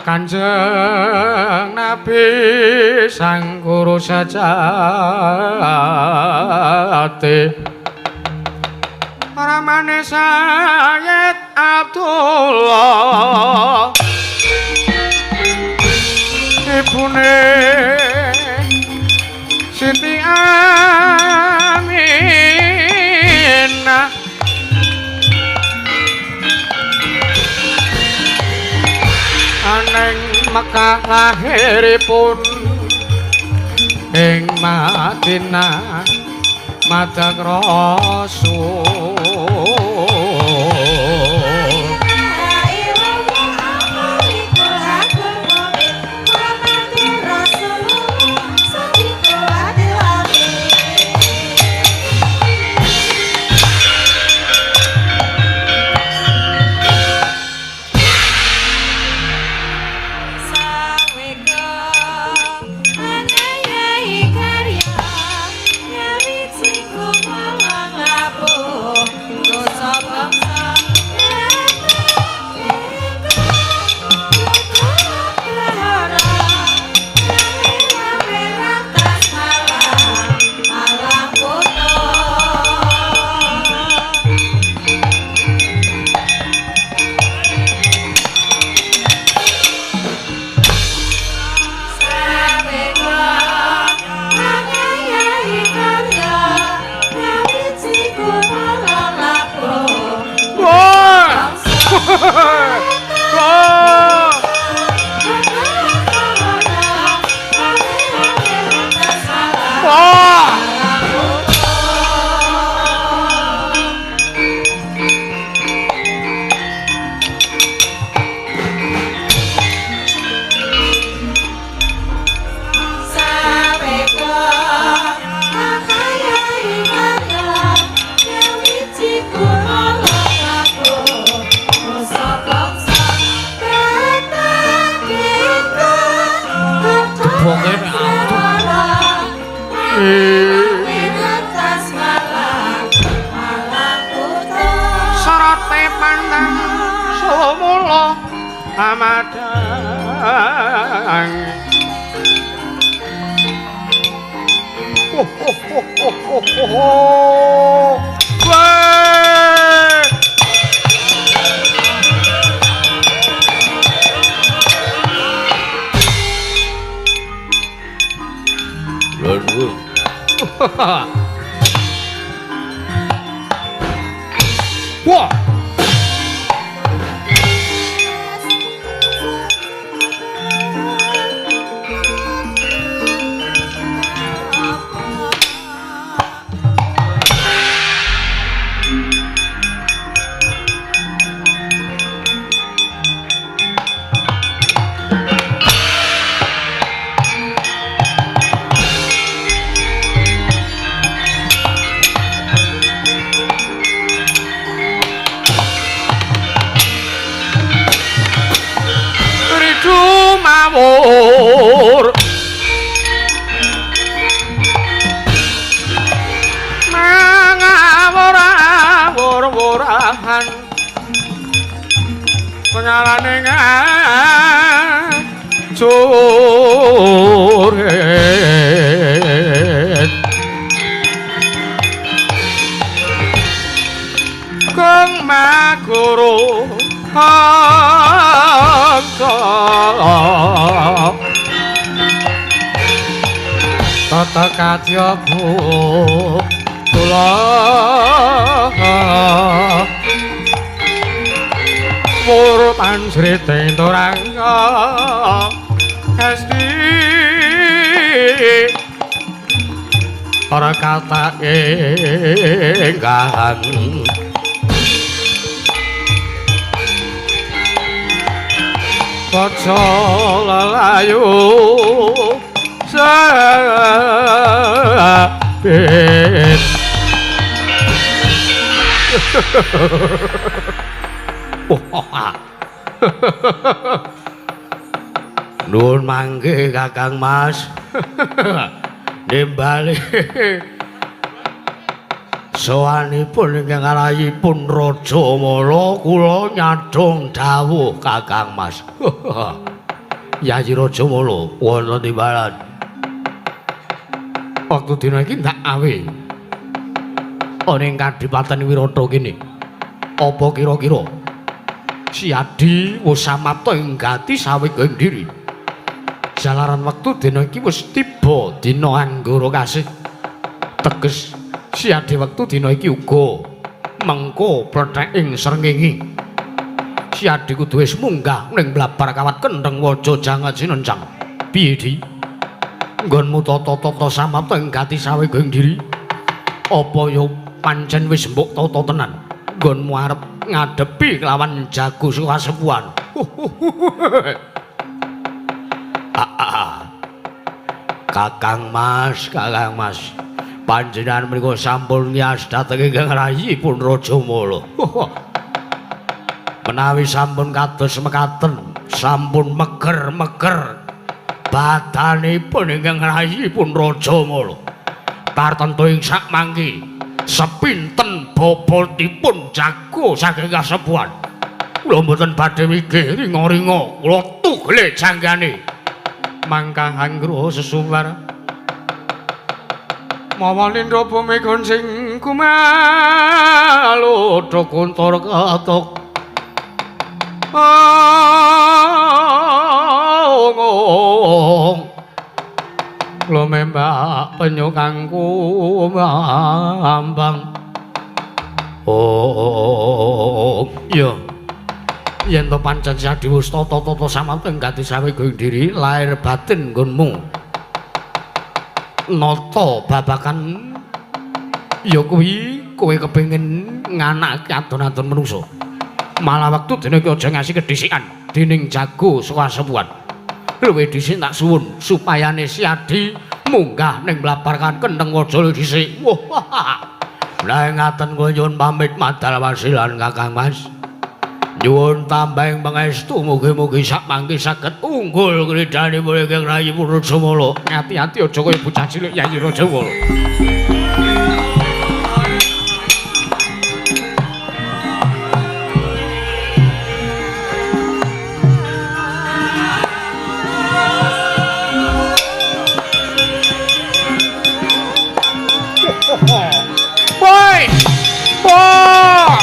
Kanjeng Nabi Sang Guru sejati ramane Sayyid Abdullah ibune Siti Aminah aneng Mekah lahiripun ing Madinah madhak Rasul. Sorote pandang sumula amadang. Oh, oh, oh, oh, oh, oh. Weh. Wah. Mawur mangawur awur wurahan penyalane ngajurit kang maguru tata kadya kula mur pansriting turangga esti ora kata enggan kaca lelayu sabit. Nuwun mangke Kakang Mas. Nimbali sowanipun ingkang arahipun Raja Mala kula nyadhong dawuh Kakang Mas. Yayi Rajamala wonten timbalan. Wektu dina iki ndak awe ana ing Kadipaten Wirata kene. Apa kira-kira Siadi wis samapta ing gati saweg ing diri? Jalaran wektu dina iki wis tiba dina Anggara Kasih. Teges Siadi wektu dina iki uga mengko plethek ing srengenge. Siadi kudu wis munggah ning blabar kawat kendheng waja jangan sinencang. Piye, Di? Nggonmu tata-tata samapta ing gati saweg ing diri? Apa ya pancen wis mbok tata tenan? Nggonmu arep ngadepi kelawan jago kasepuhan. Kakang Mas, Kakang Mas. Panjenengan mriku sampun ngiyas dhateng ingkang rayipun Rajamala. Menawi sampun kados mekaten, sampun meger-meger badanipun ingkang rayipun Rajamala. Tartemtu ing sakmangke sepinten bobotipun jago saking kasepuhan. Kula mboten badhe mikir ringa-ringa, kula tugele janggane. Mangkah anggra sesumbar. Mawa lindha bumi kuncing kumaludha kuntur ketok. Ong. Lumembak penyu kang kumambang. Oh, iya. Yen to pancen Siadi wis tata-tata samapta ing gati saweg ing diri lahir batin nggonmu. Nata babagan ya kuwi kowe kepengin nganake adon-adon manungsa. Malah wektu dina iki aja ngasi kedhisikan dening jago saka kasepuhan. Luwih dhisik tak suwun supayane Siadi munggah ning blabarkan kendheng waja dhisik. Wah. Lah ngaten kula nyuwun pamit madal wasilan Kakang Mas. Nyuwun tambahing pangestu mugi-mugi sak mangke saged unggul kridhanipun ingkang rayi Rajamala. Ati-ati aja kaya bocah cilik Yayi Rajamala. Woi! Wah!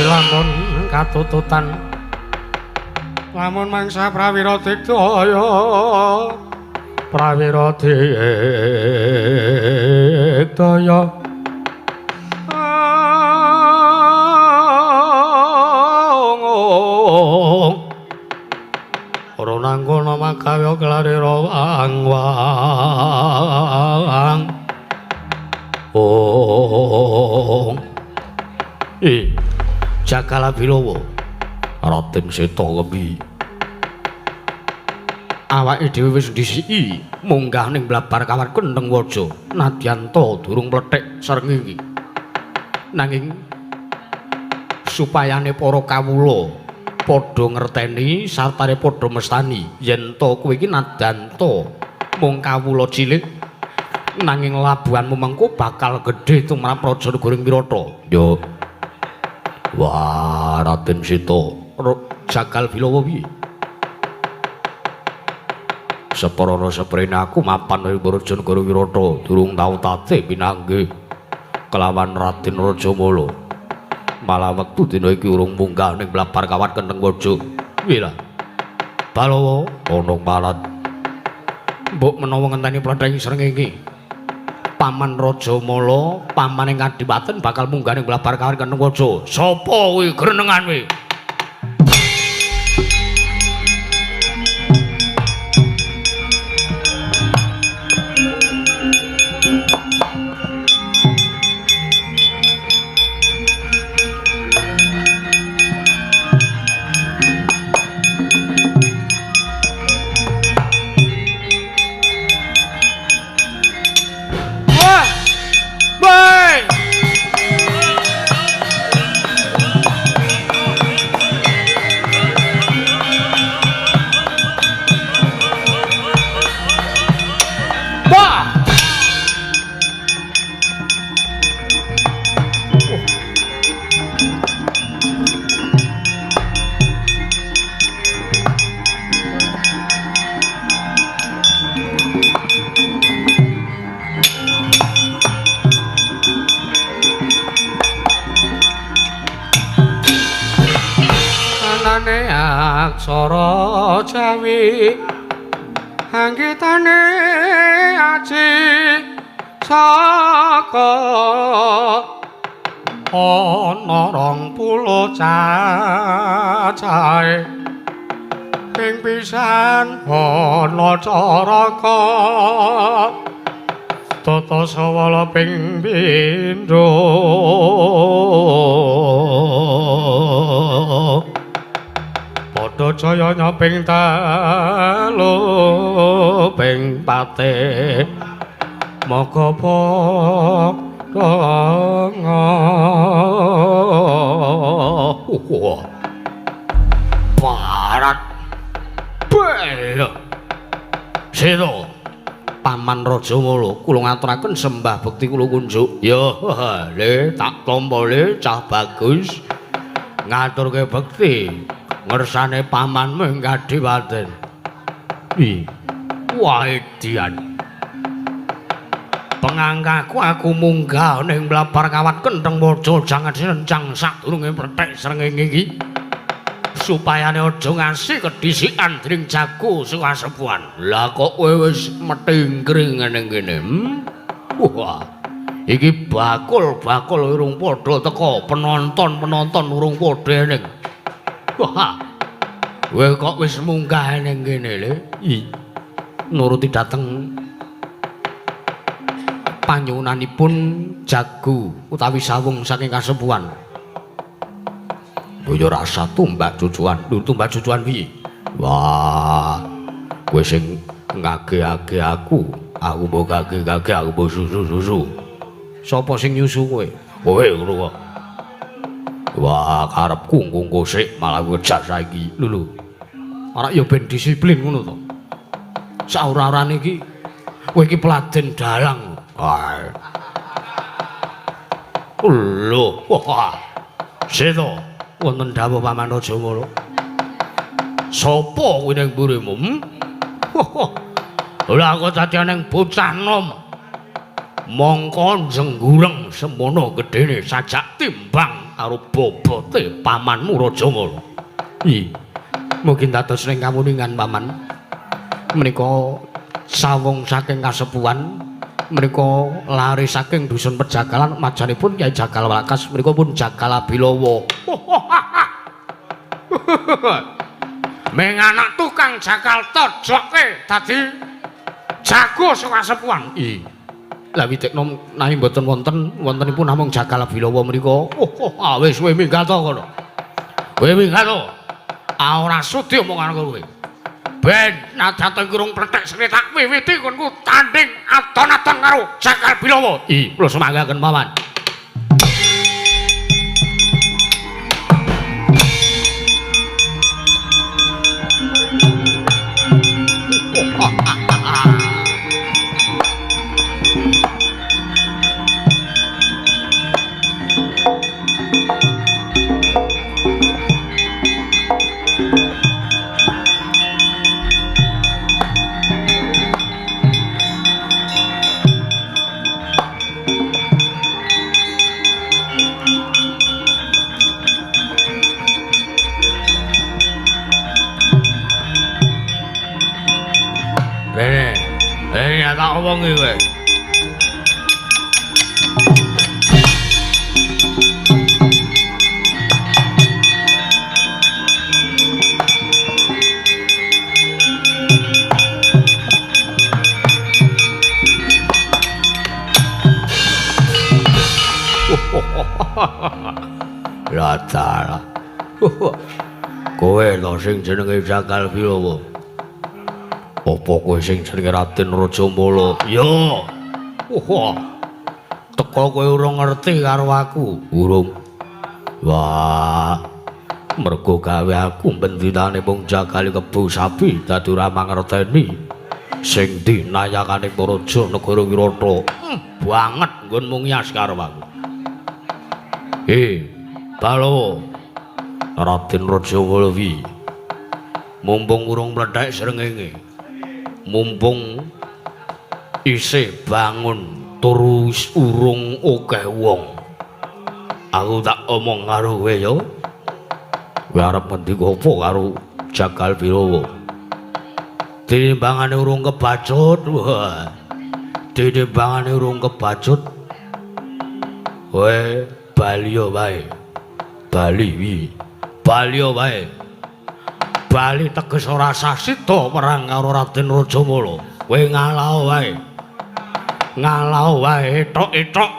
Lamun katututan lamun mangsa prawira digdaya prawira digdaya ora nangkono makawe klarira wang wang ong Jagala Bilawa Raden Seta Kemi awake dhewe wis ndhisiki munggah ning blabar kawat kendheng waja nadyan ta durung mlethek srengenge nanging supayane para kawula Padha ngerteni sartane padha mestani yen to kowe iki nadyan to mung kawula cilik nanging labuhanmu mengko bakal gedhe tumrap raja negara Wirata. Yo. Wah, Raden Sita, Jagal Bilawa piye? Separana seprene aku mapan ing raja negara Wirata, durung tau tate pinanggih kelawan Raden Rajamala. Malah wektu dina iki urung munggah ning Blabar Kawat Kentheng Waja. Piye lah? Balawa ana malat. Mbok menawa ngenteni pletheng srengenge. Paman Rajamala, paman ing Kadipaten bakal munggah ning Blabar Kawat Kentheng Waja. Sapa kuwi grenengan kuwi? Aksara Jawi anggitane aji saka ana 20 cacahe ping pisan ana caraka tata sawala ping pindho padha jayanya ping telu ping pate maka padha. Parat bel sira Paman Rajamala kula ngaturaken sembah bekti kula kunjuk. Ya le tak tampa le cah bagus ngaturke bekti ngersane pamanmu ing Kadipaten. Ih, wah edian. Pengangkaku aku munggah ning Blabar Kawat Kentheng Waja jangan sirencang sadurunge prethek srengenge iki. Supayane aja ngasi kedhisikan dening jago sing kasepuhan. Lah kok kowe wis metingkring ning kene? Wah. Iki bakul-bakul urung padha teka, penonton-penonton urung padha ning. Wah. Kowe kok wis munggah ning kene le? Ih. Nuruti dateng panyuwunanipun jago utawi sawung saking kasepuhan. Boyo rasa tumbak cucuan. Lho tumbak cucuan piye? Wah. Kowe sing ngage-age aku, aku mbok gage-gage aku mbok susu-susu. Sapa sing nyusu kowe? Kowe ngono kok. Wah, karepku ngungko sik malah ngejak saiki. Lho lho. Ora ya ben disiplin ngono to. Saura-urane iki kowe iki peladen dalang. Wah. Lho, wah. Seto wonten dawuh Paman Rajamala. Sapa kuwi ning mburimu? Lah aku dadi ning bocah nom. Mongko jenggureng semono gedene sajak timbang karo bobote pamanmu Rajamala. Ih. Mungkin dados ning kawuningan paman. Menika sawung saking kasepuhan menika lare saking dusun Pejagalan majanipun Kyai Jagal Walakas menika pun Jagal Abilawa. Ming anak tukang jagal tojoke dadi jago saka kasepuhan. Ih. Lah witekno nahi mboten wonten, wontenipun namung Jagal Abilawa menika. Oh, wis kowe minggat to kono. Kowe minggat to. Ah ora sudi omongan kowe. Ben nadyan kurung plethek sene tak wiwiti konku tanding adon-adon karo Jagal Bilawa. Ih, kula sumanggaken paman. tak omongi kowe. Lah. Kowe lho sing jenenge Jagal Bilawa. Apa kowe sing jenenge Raden Rajamala? Ya. Wah. Teko kowe urung ngerti karo aku. Urung. Wah. Mergo gawe aku bendinane mung jagal kebo sapi dadi ora mangerteni sing dinayakane raja negara Wirata. Banget nggonmu ngias karo aku. Balawa. Raden Rajamala wi. Mumpung urung mlethek srengenge. Mumpung isih bangun terus urung akeh wong. Aku tak omong karo kowe ya. Kowe arep ngendika apa karo Jagal Bilawa? Tinimbangane urung kebacut. Wah. Tinimbangane urung kebacut. Kowe bali wae. Bali wi. Bali wae. Bali teges ora sasida perang karo Raden Rajamala. Kowe ngalah wae. Ngalah wae etok-etok.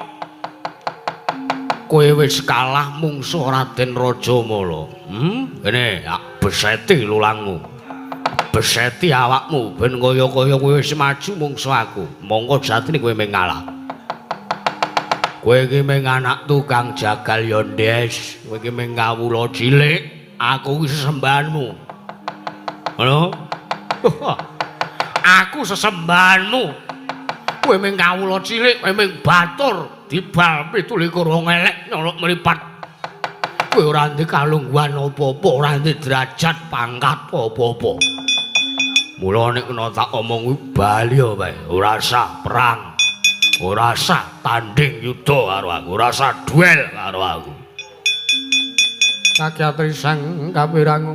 Kowe wis kalah mungsuh Raden Rajamala. Kene beseti lulangmu. Beseti awakmu ben kaya-kaya kowe wis maju mungsuh aku. Mongko jatine kowe mung ngalah. Kowe iki mung anak tukang jagal yondes, kowe iki mung kawula cilik, aku iki sesembahanmu. Ngono? Aku sesembahanmu. Kowe mung kawula cilik, kowe mung batur, dibal 27 wong elek nyolok mripat. Kowe ora ndek kalungguhan apa-apa, ora ndek derajat pangkat apa-apa. Mula nek kena tak omong kuwi bali wae, ora usah perang. Ora usah tanding yuda karo aku, ora usah duel karo aku. Kakyatri sang kawirangu.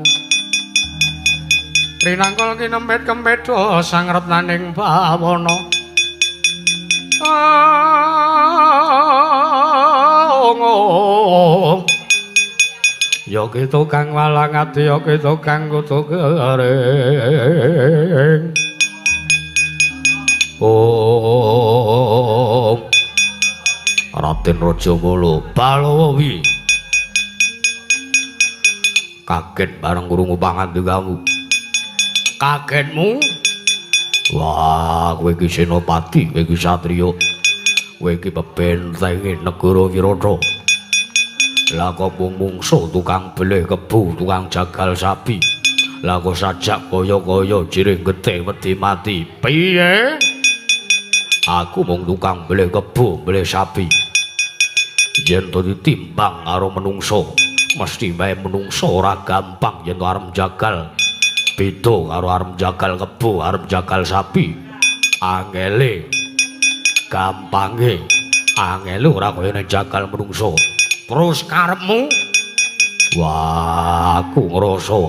Rinangkul kinempit kempedha sang retnaning bawana. Ya ki tukang walang ati, ya ki tukang kutu kering. Om Raden Rajamala Balawa wi. Kaget bareng krungu pangandikamu. Kagetmu? Wah, kowe iki senopati, kowe iki satriya. Kowe iki bebentenge negara Wirata. Lah kok mung mungsuh tukang beleh kebo, tukang jagal sapi. Lah kok sajak kaya-kaya jirih getih wedi mati. Piye? Aku mung tukang beleh kebo, beleh sapi. Yen to ditimbang karo menungso, mesti wae menungso ora gampang yen arep jagal. Beda karo arep jagal kebo, arep jagal sapi. Angele gampange, angele ora kaya nek jagal menungso. Terus karepmu? Wah, aku ngrasa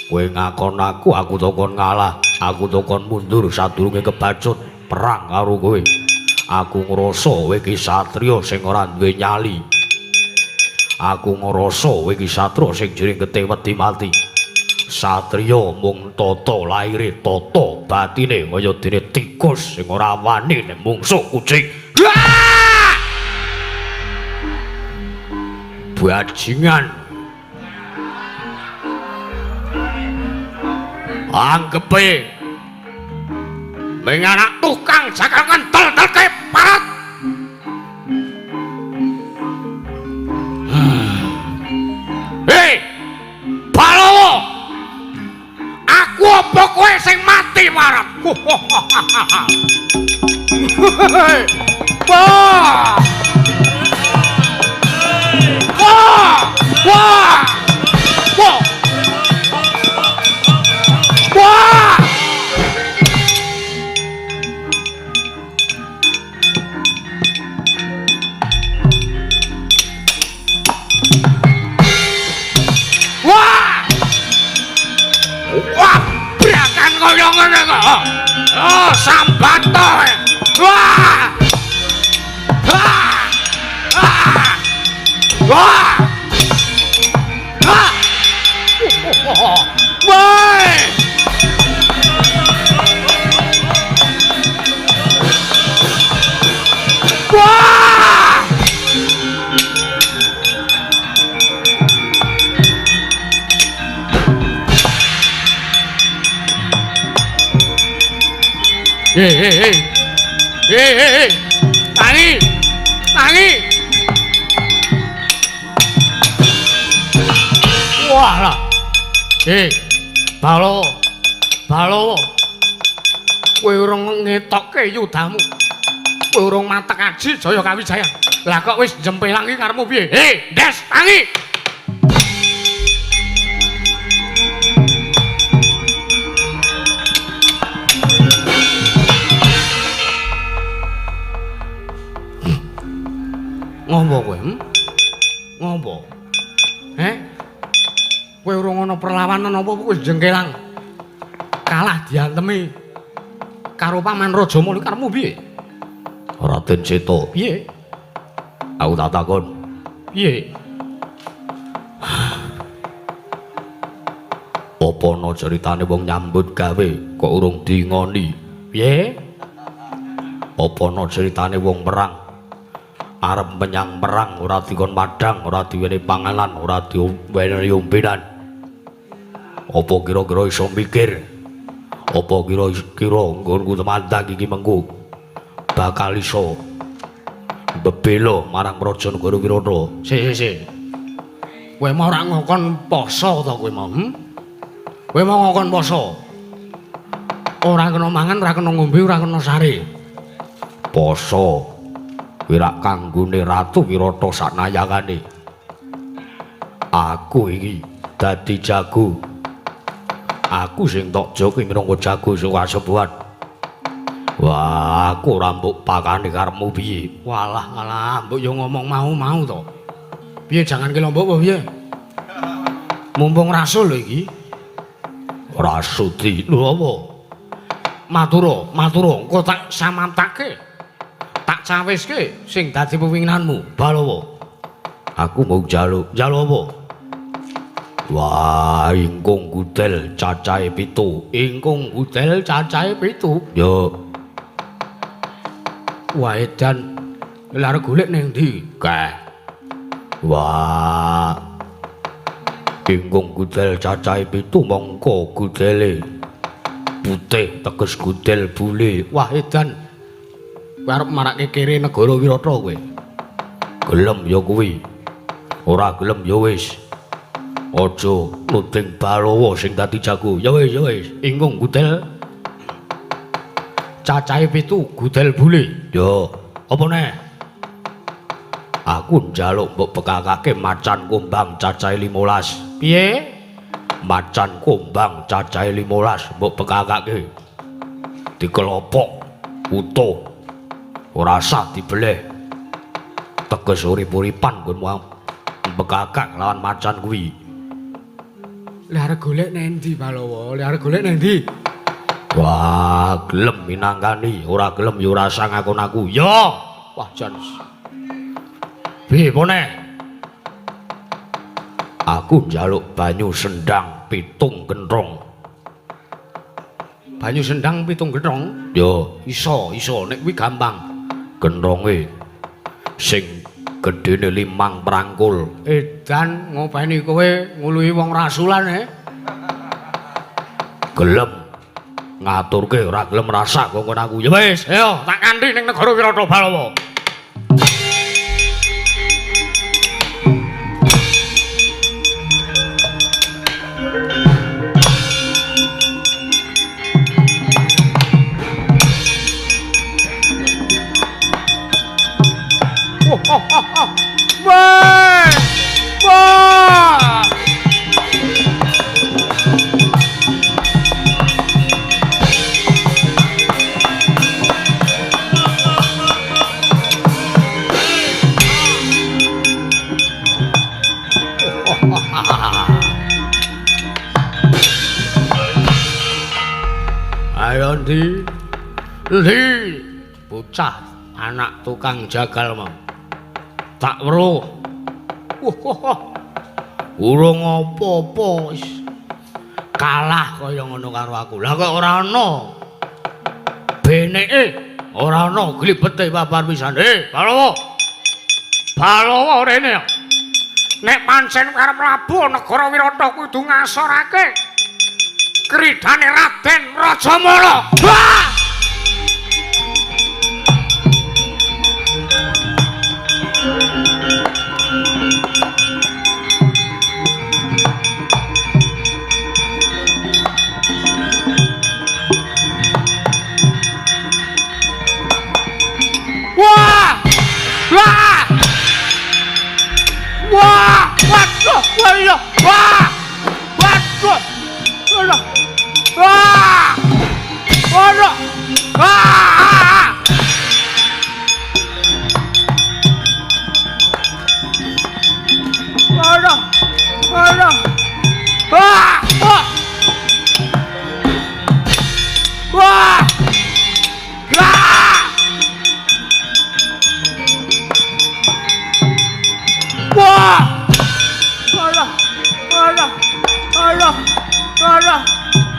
kowe ngakon aku, aku to kon ngalah, aku to kon mundur sadurunge kebacut perang karo kowe. Aku ngrasa kowe iki satriya sing ora duwe nyali. Aku ngrasa kowe iki satriya sing jering getih wedi mati. Satriya mung tata laire, tata batine kaya dene tikus sing ora wani nek mungsuh kucing. Bajingan. Anggepe ming anak tukang jagal ngentel-telke parat. Hei, Balawa. Aku apa kowe sing mati marep? Wah! Wah! Wah! Wah! Wah! Wah! Wah, brakan kaya ngene kok. Yo sambat to. Wah! Wah! Wah! Wah! Wah! Woi! Wah! Hei, hei, hei. Hei, hei, hei. Tangi. Tangi. Wah lah. Hei, Balawa. Balawa. Kowe urung ngetokke yudamu. Kowe urung matek aji Jaya Kawijaya. Lah kok wis jempelang iki karepmu piye? Hei, Ndes, tangi. Ngopo kowe? Ngopo? Heh? Kowe urung ana perlawanan apa wis jengkelang? Kalah diantemi karo Paman Rajamala karepmu piye? Raden Seta, piye? Aku tak takon. Piye? Apa ana ceritane wong nyambut gawe kok urung dingoni? Piye? Apa ana ceritane wong perang arep menyang perang ora dikon madang, ora diwenehi panganan, ora diwenehi ombenan? Apa kira-kira iso mikir? Apa kira-kira nggonku temandang iki mengko bakal iso bebela marang Praja Negara Wirata? Sik, sik, sik. Kowe mau ora ngokon poso to kowe mau? Kowe mau ngokon poso? Ora kena mangan, ora kena ngombe, ora kena sare. Poso kuwi rak kanggone Ratu Wirata saknayangane. Aku iki dadi jago. Aku sing tok joki minangka jago sing kasepuhan. Wah, aku ora mbok pakane karepmu piye? Walah, alah, mbok yo ngomong mau-mau to. Piye jangan ke lombok apa piye? Mumpung rasul lho iki. Ora sudi. Lho apa? Matura, matura, engko tak samantake. Tak cawiske sing dadi pepinginanmu, Balawa. Aku mau njaluk. Njaluk apa? Wah, ingkung gudel cacahe 7. Ingkung gudel cacahe 7. Yo. Wah, edan. Lha arep golek ning ndi? Keh. Wah. Ingkung gudel cacahe 7 mongko gudele putih teges gudel bule. Wah, edan. Kowe arep marake kere negara Wirata kowe. Gelem ya kuwi. Ora gelem ya wis. Aja nuding Balawa sing dadi jago. Ya wis, ya wis. Ingkung gudel cacahe 7 gudel bule. Ya, apa neh? Aku njaluk mbok bekakake macan kumbang cacahe 15. Piye? Macan kumbang cacahe 15 mbok bekakake. Dikelopok utuh. Ora sah dibeleh. Teges urip-uripan nggonmu bekakak lawan macan kuwi. Lah arep golek nang ndi Balawa? Lah arep golek nang ndi? Wah, gelem minangkani, ora gelem ya ora usah ngakon aku. Ya. Wah, jan. Piye pone? Aku njaluk banyu sendang 7 genthong. Banyu sendang 7 genthong? Ya, iso, iso nek kuwi gampang. Genthonge sing gedene 5 prangkul. Edan ngopeni kowe nguluhi wong rasulan e. Gelem ngaturke ora gelem rasa kongkon aku. Ya wis, ayo tak kanthi ning negara Wirata Balawa. Wah! Wah! Ayo ndi? Li bocah anak tukang jagal mau. Tak weruh. Wah. Urung apa-apa wis kalah kaya ngono karo aku. Lah kok ora ana beneke, ora ana glibete babar pisan. Balawa. Balawa rene. Nek pancen arep mlabu negara Wirata kudu ngasorake kridane Raden Rajamala. Wah! Wah! Wah! Wah! Waduh! Wah! Wah! Waduh! Wah! Wah! Waduh! Wah! Waduh! Waduh! Wah! Wah! Wah! Wah! Wah! Alah, alah, alah, alah,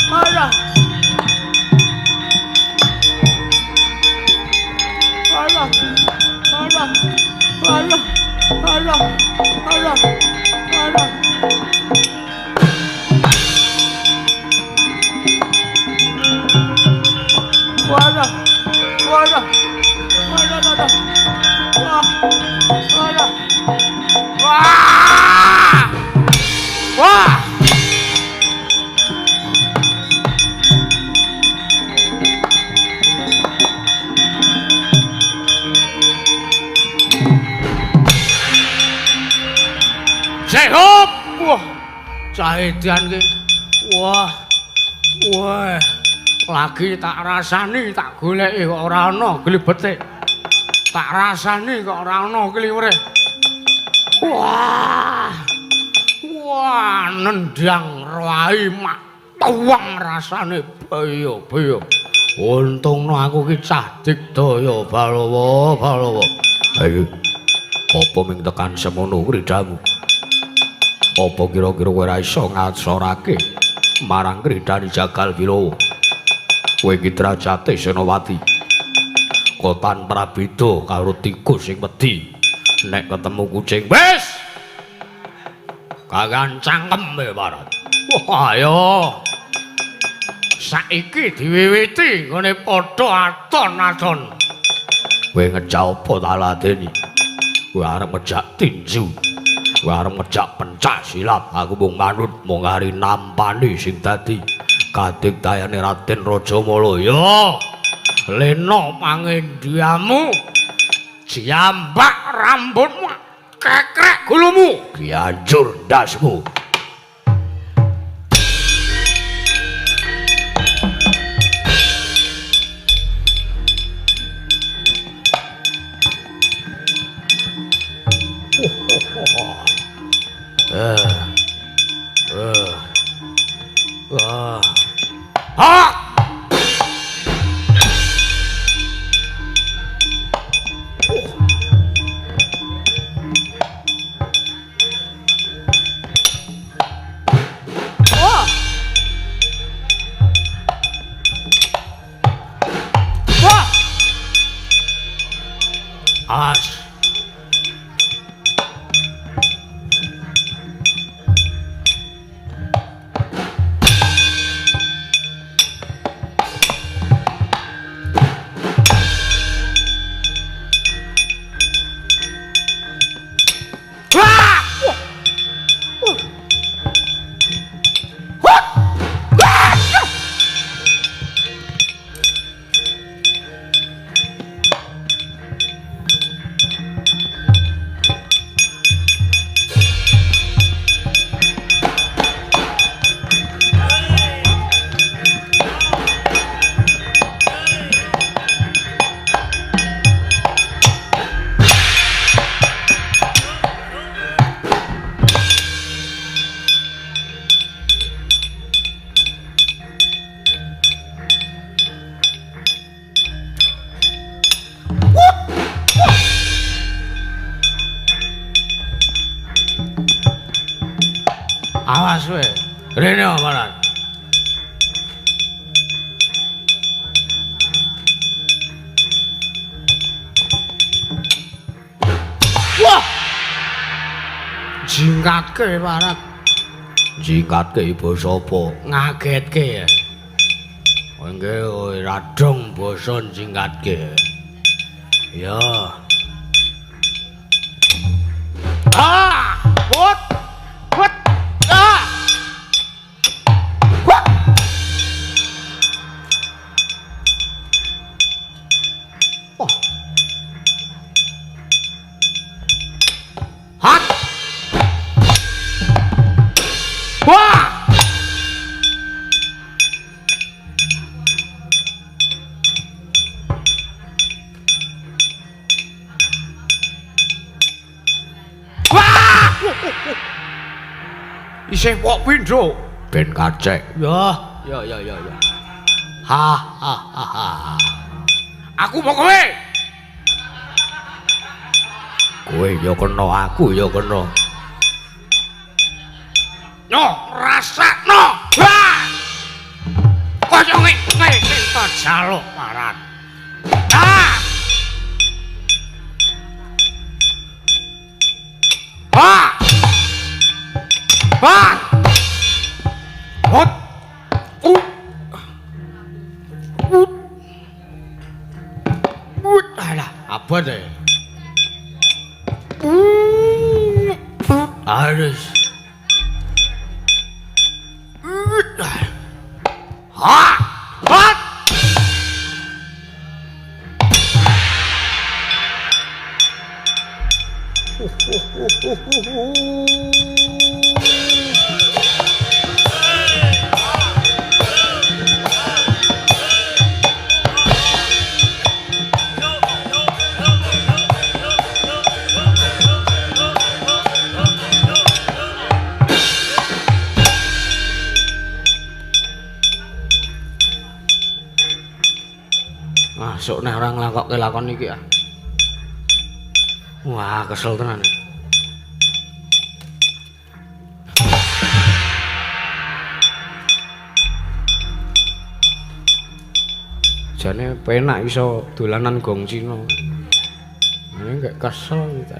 alah. Alah, alah, alah, alah, alah, alah. Walah, walah, walah, walah, wah, walah. Wah! Wah! Sehop! Wah, cah edan ki. Wah. Wah. Lagi tak rasani, tak goleki kok ora ana glibete. Tak rasani kok ora ana kliwere. Wah. Wah, nendang rai mak tuwang rasane baya-baya. Untungno aku ki cah digdaya Balawa, Balawa. Ayo. Apa ming tekan semono kridamu? Apa kira-kira kowe ora iso ngasorake marang kridane Jagal Wilawa? Kowe iki derajate Senowati. Kotan prabeda karo tikus sing wedi nek ketemu kucing. Wis. Kagan cangkem e Barat. Wah, ayo. Saiki diwiwiti nggone padha aton-aton. Kowe ngejak apa ta ladeni? Kowe arep ngejak tinju. Kowe arep ngejak pencak silat. Aku mung manut mung ari nampani sing dadi kadigdayane Raden Rajamala. Ya. Lena pangendiamu. Jambak rambutmu, kekrek gulumu, dianjur ndasmu. Ah! Awas kowe. Rene malah. Wah. Jingkatke parat. Jingkatke basa apa? Ngagetke. Nggih, ora dong basa jingkatke. Ya. Ah! Wot. Wot. Ah! Wot. Oh. Hat. Wah! Isih kok pindho ben kacek. Ya, ya ya ya ya. Ha ha ha ha. Aku mau kowe. Kowe ya kena, aku ya kena. No, rasakno. Wah. Kaya ngene sing tak jaluk parat. Ah. Ah. Wah! Hot! Ut! Ut! Alah, apa deh? Harus. Ha! Hot! Masuk nek ora nglakokke lakon iki ah. Wah, kesel tenan. Jane penak iso dolanan gong Cina. Ini gak kesel gitu.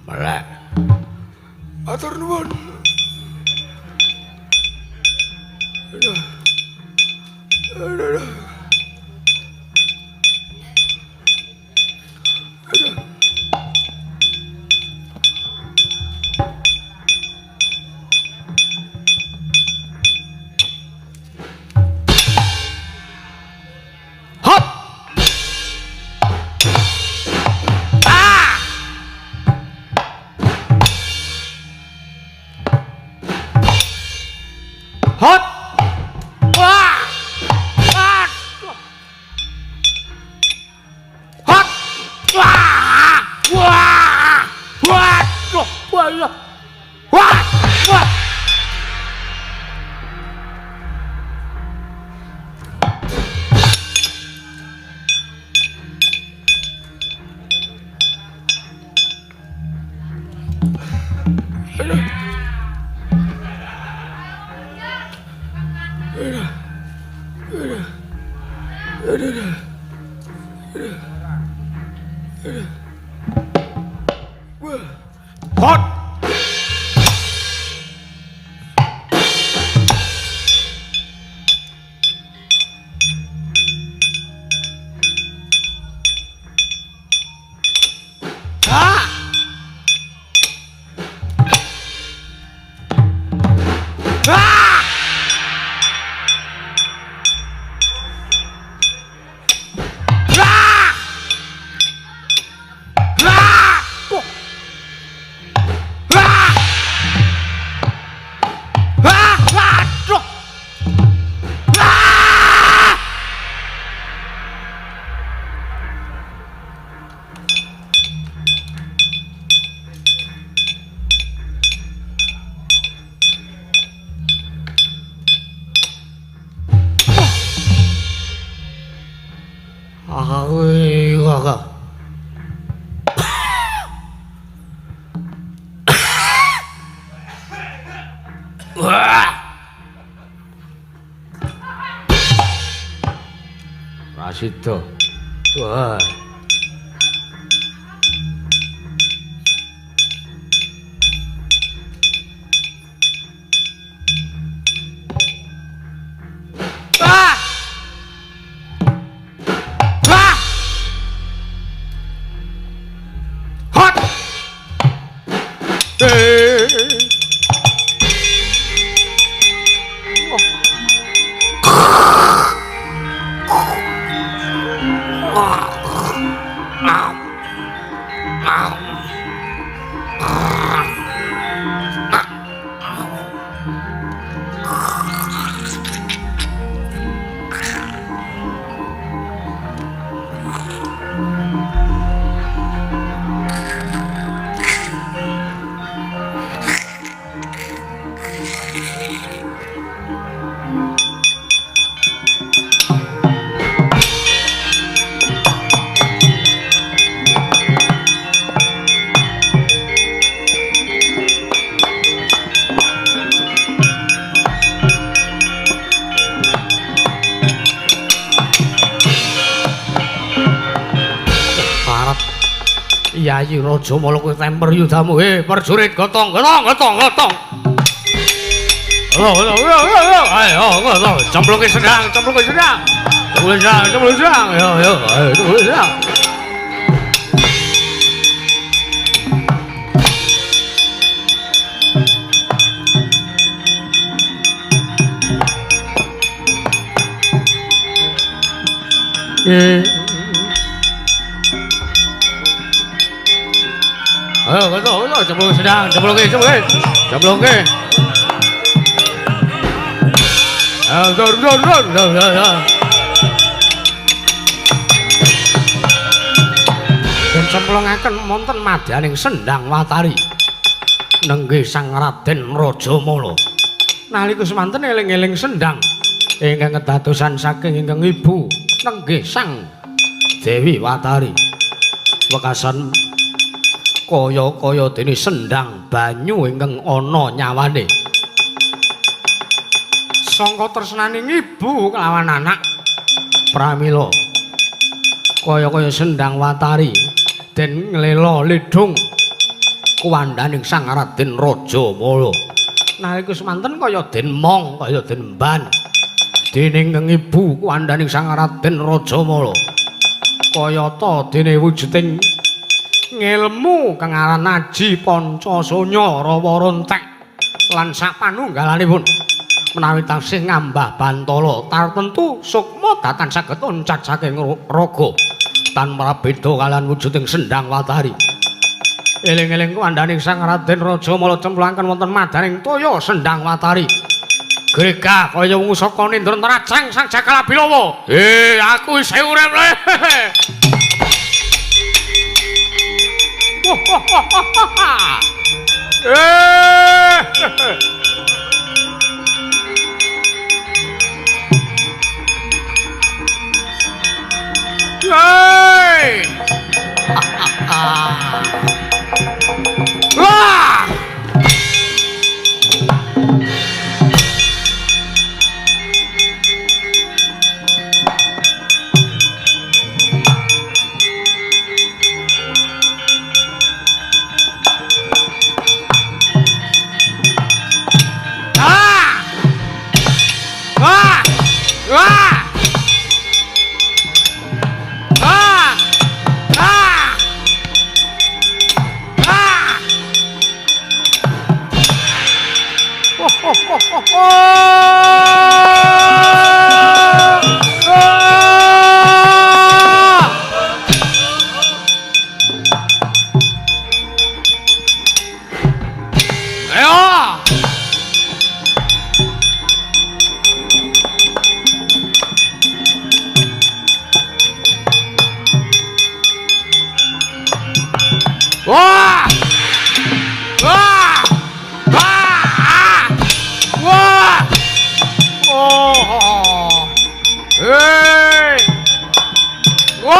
Melek. Matur nuwun. Aduh. Aduh. Aduh. Hop. Ah. Hot. Wah. Aduh. Hot. Wah. Wah. Waduh. Wah. Wah. Wah. Hot. Ah. Ah. Ah. Wah. Rasida. Wah. Ah! Ah! Hot. Yayi Raja Mala kowe temper yudamu. Prajurit gotong gotong gotong gotong. Ayo gotong, cemplungke sedang, cemplungke sedang. Cemplungke sedang, cemplungke sedang. Yo yo, ayo cemplungke sedang. Ayo, gotong, gotong, cemplung sedang, cemplungke, cemplungke, cemplungke. Ayo, dur, dur, dur, dur, dur. Dan cemplungaken wonten madyaning Sendang Watari. Nenggih Sang Raden Rajamala. Nalika semanten eling-eling sendang ingkang kedadosan saking ingkang ibu nenggih Sang Dewi Watari. Wekasan kaya-kaya dene sendang banyu ingkang ana nyawane. Sangka tresnaning ibu kelawan anak pramila kaya-kaya Sendang Watari den nglela lidung kuwandhaning Sang Raden Rajamala. Nalika semanten kaya den mong, kaya den ban dening ibu kuwandhaning Sang Raden Rajamala. Kayata dene wujuding ngelmu kang aran aji Pancasanya rawa rontek lan sapanunggalanipun menawi taksih ngambah bantala tartemtu sukma datan saged loncat saking raga tanpa beda kalian wujuding Sendang Watari. Eling-eling kuwandhaning Sang Raden Rajamala cemplungaken wonten madaning toya Sendang Watari. Gregah kaya wungu saka nindra tracang Sang Jakal Abilawa. Aku isih urip le. Hei! Wah! Wah! Wah! Wah! Wah! Oh! Hei! Wah!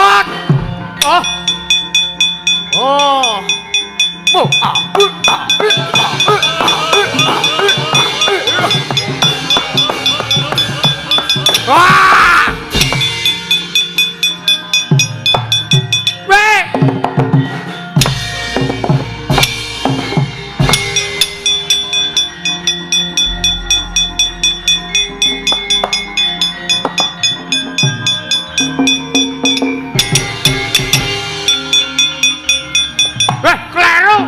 Wah! Weh! Weh, kleru.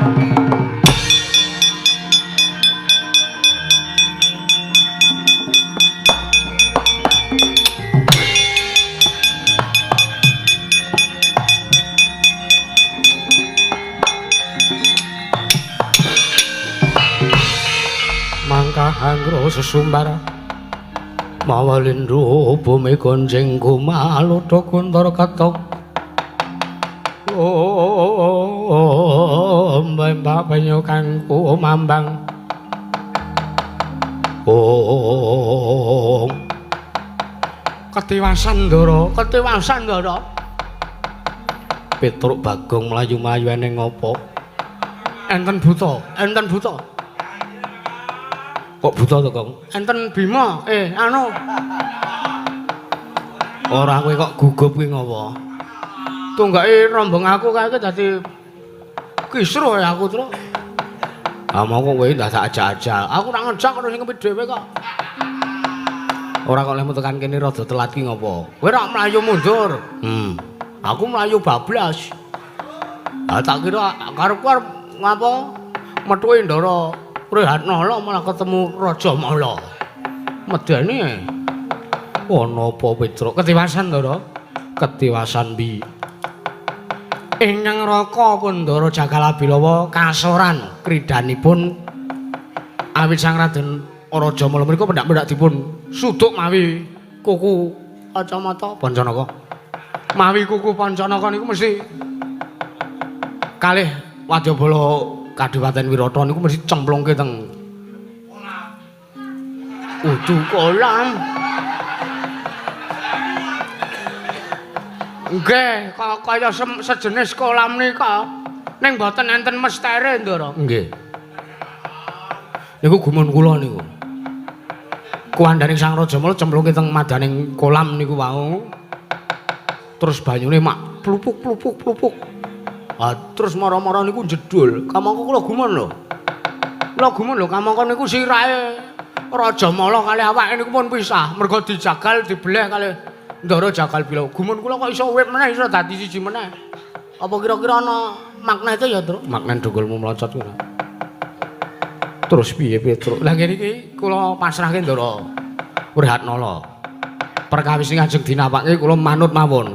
Mangkahangro sesumbar mawa lindhu bumi gonjeng gumaludha kuntar ketok mbak banyu kang kumambang oh ketiwasan Ndara, ketiwasan Ndara. Petruk Bagong mlayu-mlayu eneng apa? Enten buta, enten buta. Kok buta to, Kong? Enten Bima, anu. Ora kowe kok gugup kuwi ngopo? Tunggake rombong aku kae dadi kisruh ya aku, Truk. Ah mau kok kowe ndak ajak-ajak. Aku ora ngejak karo sing kepit dhewe kok. Ora kok lehmu tekan kene rada telat ki ngopo? Kowe ora mlayu mundur. Aku mlayu bablas. Ah tak kira karepku arep ngapa? Metuhi Ndara Wrehatnala malah ketemu Raja Mala. Medeni. Ana apa Petruk? Ketiwasan Ndara. Ketiwasan bi. Ingkang Raka Kundara Jagalabilawa kasoran kridanipun awit Sang Raden Raja Mala menika pendak-pendak dipun suduk mawi kuku kacamata Pancanaka. Mawi kuku Pancanaka niku mesti kalih wadyabala Kadipaten Wirata niku mesti cemplungke teng udu kolam. Nggih, kaya sejenis kolam nika. Ning mboten enten mestere, Ndara. Nggih. Niku gumun kula niku. Kuwandhaning Sang Raja Mala cemplungke teng madaning kolam niku wau. Terus banyune mak plupuk plupuk plupuk. Ah, terus mara-mara niku jedul. Kamangka kula gumun lho. Kula gumun lho kamangka niku sirahe Raja Mala kalih awake niku pun pisah. Mergo dijagal dibeleh kalih Ndara Jagal Bilawa. Gumun kula kok iso urip meneh, iso dadi siji meneh. Apa kira-kira ana maknane ya, Truk? Maknane dugulmu mlocot kuwi. Terus piye, Petruk? Lah ngene iki kula pasrahke Ndara Wrehatnala. Perkawis sing ajeng dinapake kula manut mawon.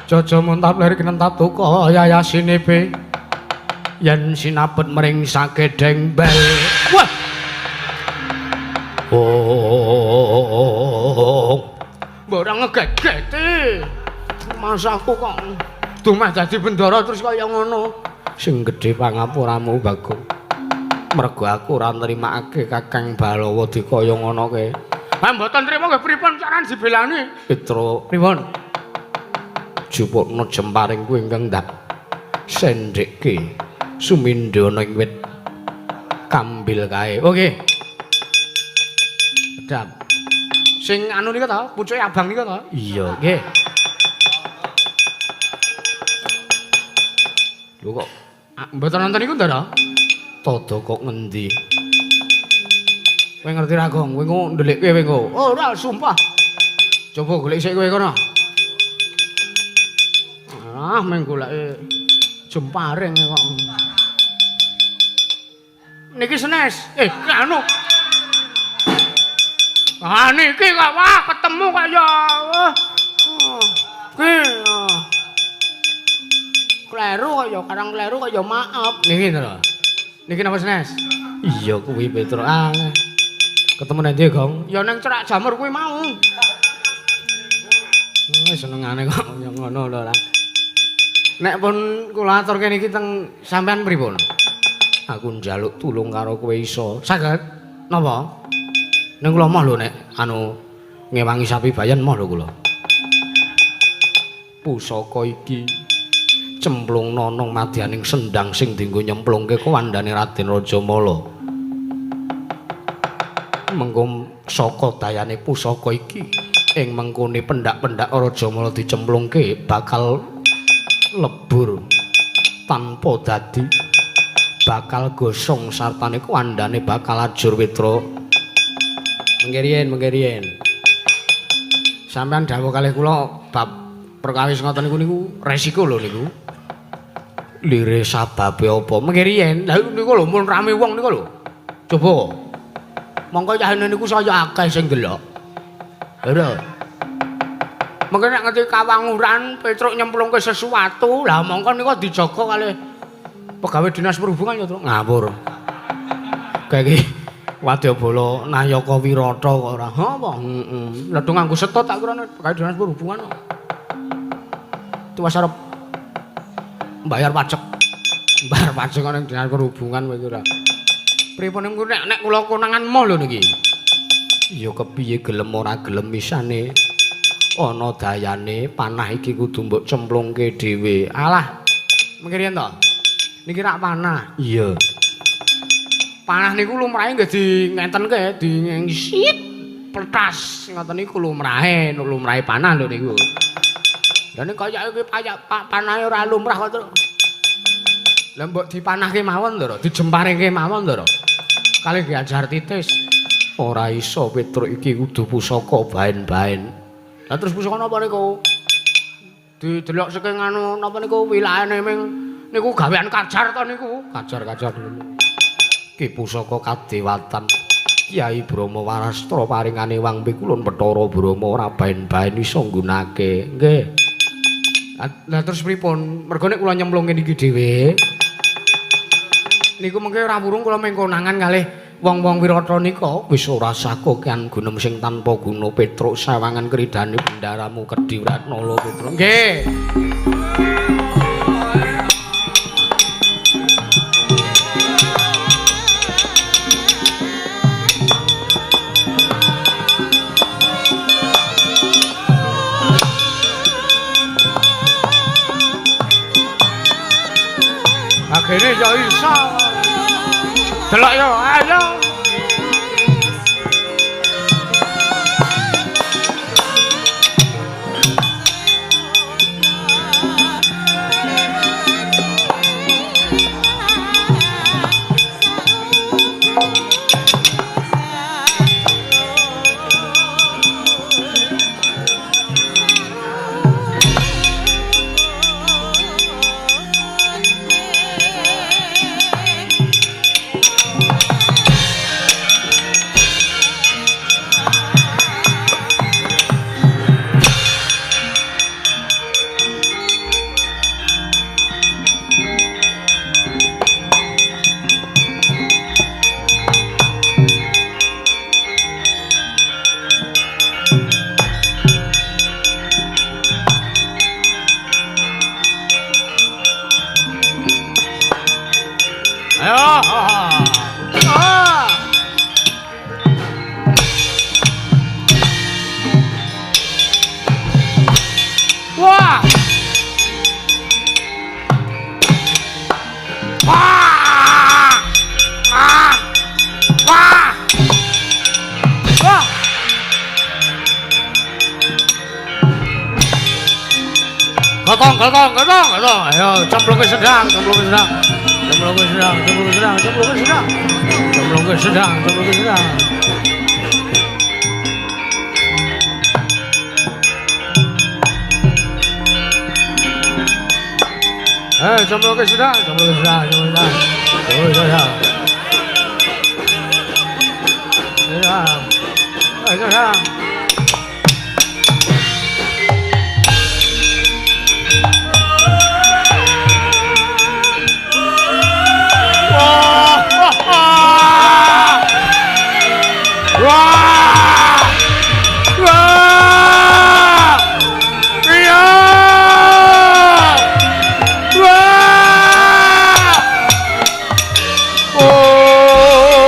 Jaja muntap lir kinentap duka yayasine yen sinabet mring sakedheng bel. Wah. Oh. Mbok ora ngegegeti. Masaku kok dumeh dadi bendara terus kaya ngono. Sing gedhe pangapuramu Bagong. Mergo aku ora nrimakake Kakang Balawa dikaya ngono kae. Ha mboten trima nggih pripun carane dibelani? Petruk, pripun? Jupukna jemparing kuwi ingkang ndak sendhekke sumindha ana ing wit kambil kae. Oke. Sedap. Sing anu nika ta, pucuke abang nika ta? Iya, nggih. Lho kok mboten nonton niku Ndara? Todo kok ngendi? Kowe ngerti ra, Gong? Kowe engko ndelikke kowe engko. Ora, sumpah. Coba golek sik kowe kono. Ah, meng goleke jemparing kok. Niki senes. Anu. Ah niki kok wah ketemu kaya ki. Kleru kaya karang kleru kaya maaf. Niki to. Niki napa senes? Iya kuwi Petruk. Ah. Ketemu nanti, Gong. Ya nang cerak jamur kuwi mau. Wis senengane kok ya ngono lho ora. Nek pun kula aturke niki teng sampean pripun? Aku njaluk tulung karo kowe iso. Saged? Napa? Ning kula moh lho nek anu ngewangi sapi bayan moh lho kula. Pusaka iki cemplungna nang madyaning sendang sing dienggo nyemplungke kewandane Raden Rajamala. Mengko saka dayane pusaka iki ing mengkone pendak-pendak Rajamala dicemplungke bakal lebur tanpa dadi, bakal gosong sartane kuandane bakal ajur Petruk. Mengke riyen. Sampeyan dawuh kalih kula bab perkawis ngoten niku niku resiko lho niku. Lire sababe apa? Mengke riyen. Lah niku lho mun rame wong niku lho. Coba. Mongko cahane niku saya akeh sing ndelok. Lho. Mengko nek ngerti kawanguran Petruk nyemplungke sesuatu, lah mongko niku dijaga kalih pegawai dinas perhubungan ya, Truk. Ngawur. Kayak iki wadyabala Nayaka Wirata kok ora. Ha apa? Heeh. Lah do nganggo setut tak kira pegawai dinas perhubungan kok. Tuwas arep mbayar pajak. Mbayar pajak ning dinas perhubungan kowe iki ora. Pripun niku nek kula konangan moh lho niki. Ya kepiye gelem ora gelem isane ana dayane panah iki kudu mbok cemplungke dhewe. Alah, mengki riyen to. Niki rak panah. Iya. Panah niku lumrahe nggih di ngentenke, di sit pletas ngoten niku lumrahe, lumrahe panah lho niku. Lah nek kaya iki panahe ora lumrah kok, Truk. Lah mbok dipanahke mawon lho, dijempareke mawon lho. Kalih diajar titis. Ora iso Petruk iki kudu pusaka baen-baen. Lah terus pusaka napa niku? Didelok saking anu napa niku wilayane ming niku gawean kajar to niku. Kajar-kajar dulu. Ki pusaka kadewatan Kyai Brahma Warastra paringane Wang Pikulun Bathara Brahma ora baen-baen iso nggunake. Nggih. Lah terus pripun? Mergo nek kula nyemplungke niki dhewe niku mengke ora wurung kula mung konangan kalih wong-wong Wirata nika wis ora sakokean gunem sing tanpa guna Petruk sawangan kridane bendaramu kedhi Wratnala Petruk. Nggih. Akhirnya ya iso. Delok yo, ayo. Gotong, gotong, gotong. Ayo, cemplungke sedang, cemplungke sedang. Cemplungke sedang, cemplungke sedang, cemplungke sedang. Cemplungke sedang, cemplungke sedang. Cemplungke sedang, cemplungke sedang, cemplungke sedang. Cemplungke sedang. Sedang. Sedang. Wah! Wah! Iya! Wah! Oh!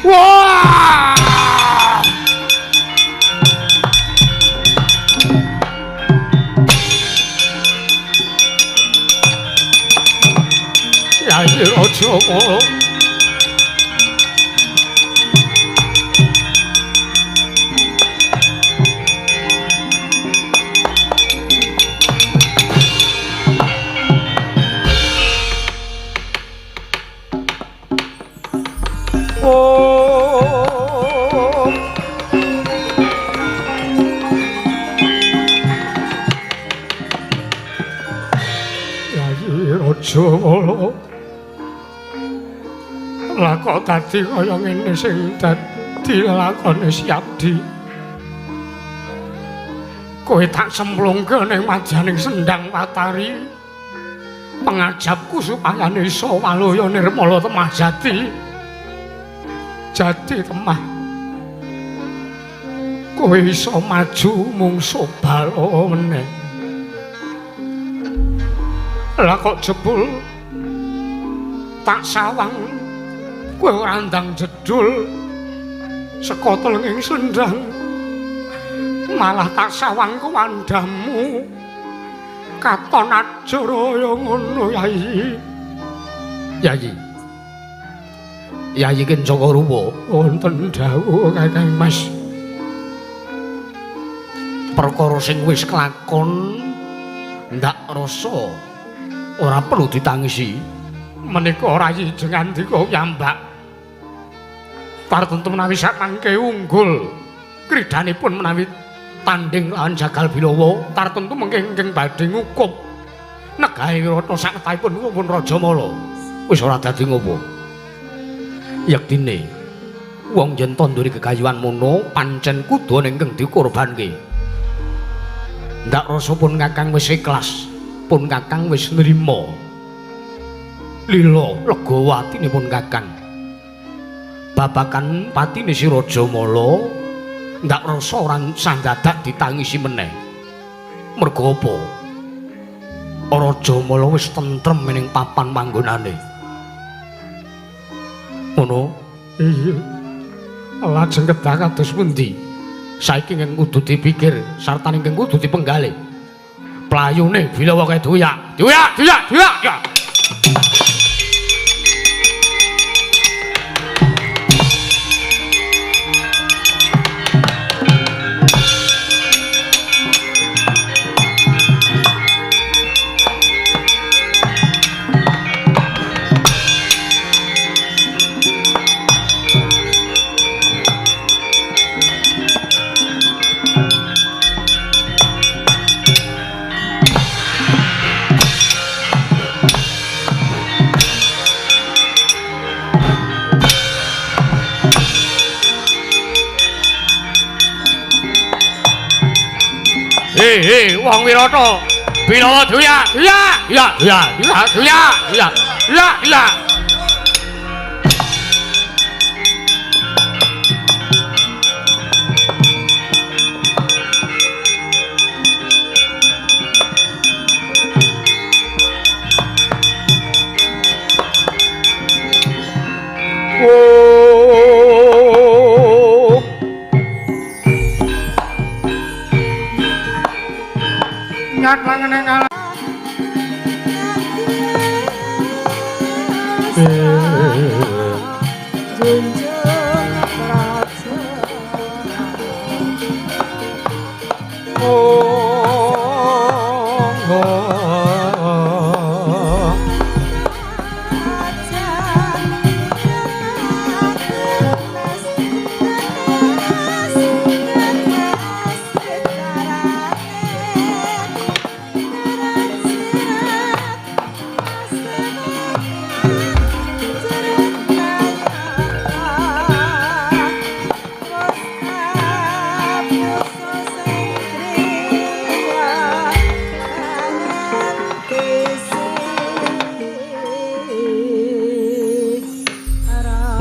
Wah! Ya, ojo. Oh Yayi Rajamala, lah kok dadi kaya ngene sing dadi lakone Siadi. Kowe tak semplungke ning madyaning sendang Watari. Pengajapku supaya iso waluya nirmala temah jati. Jati temah. Kowe iso maju mungsuh bala meneh. Lah kok jebul tak sawang kowe ora ndang jedul saka telenging sendang, malah tak sawang kuwandamu katon ajara ya ngono. Yayi, Yayi, Yayi Kencaka Rupa, wonten dawuh Kakang Mas. Perkara sing wis kelakon ndak rasa ora perlu ditangisi. Menika rayi jengandika piyambak. Tartentu menawi sakmangke unggul kridanipun menawi tanding lawan Jagal Bilawa, tartentu mengke ingkang badhe ngukup negahe Wirata saketahipun pun Rajamala. Wis ora dadi ngopo. Yektine wong yen tanduri gegayuhan mono pancen kudu ana ingkang dikorbanke. Ndak rasa pun Kakang wis ikhlas, pun Kakang wis nrima. Lila legawa atine pun Kakang. Babakan patine si Rajamala ndak rasa ora sandadak ditangisi meneh. Mergo apa? Rajamala wis tentrem ning papan panggonane. Ngono? Iya. Lajeng kedah kados pundi? Saiki ingkang kudu dipikir sarta ingkang kudu dipenggalih. Playune Bilawa kae duyak. Duyak, duyak, duyak. Ya. Hei, wong Wirata, Bilawa duyak, duyak, duyak, duyak, duyak, duyak, duyak, duyak, duyak. Nyat langene ngalah.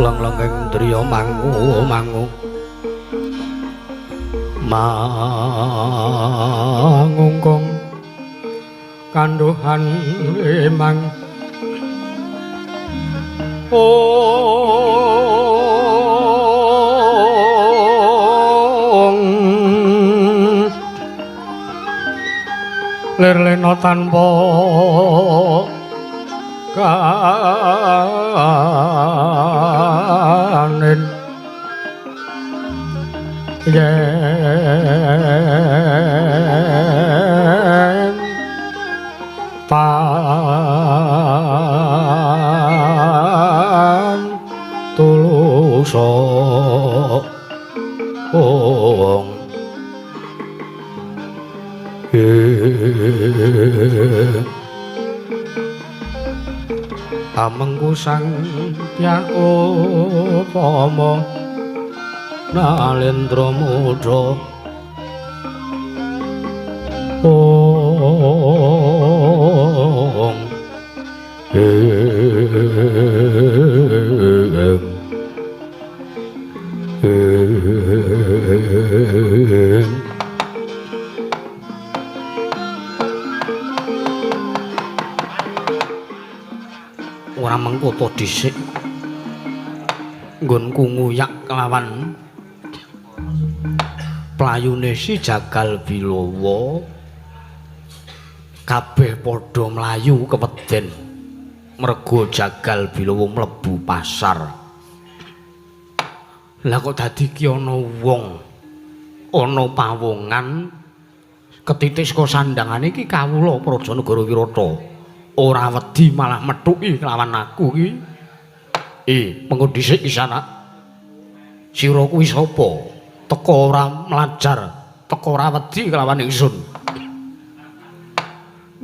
Leng-lenging driya mangu mangu mangungkung kandhuhan emang ong lir lena tanpa kanen yen tan tulung. Ong Amengku sang Hyang Utama Nalendra Mudha Ong Ora mengko to dhisik nggonku nguyak kelawan playune si Jagal Bilawa kabeh padha mlayu keweden mergo Jagal Bilawa mlebu pasar. Lah kok dadi ki ana wong ana pawongan ketitik saka sandangane iki kawula Praja Negara Wirata. Ora wedi malah methuki kelawan aku iki. Mengko dhisik Kisanak. Sira kuwi sapa? Teka ora mlajar, teka ora wedi kelawan ingsun.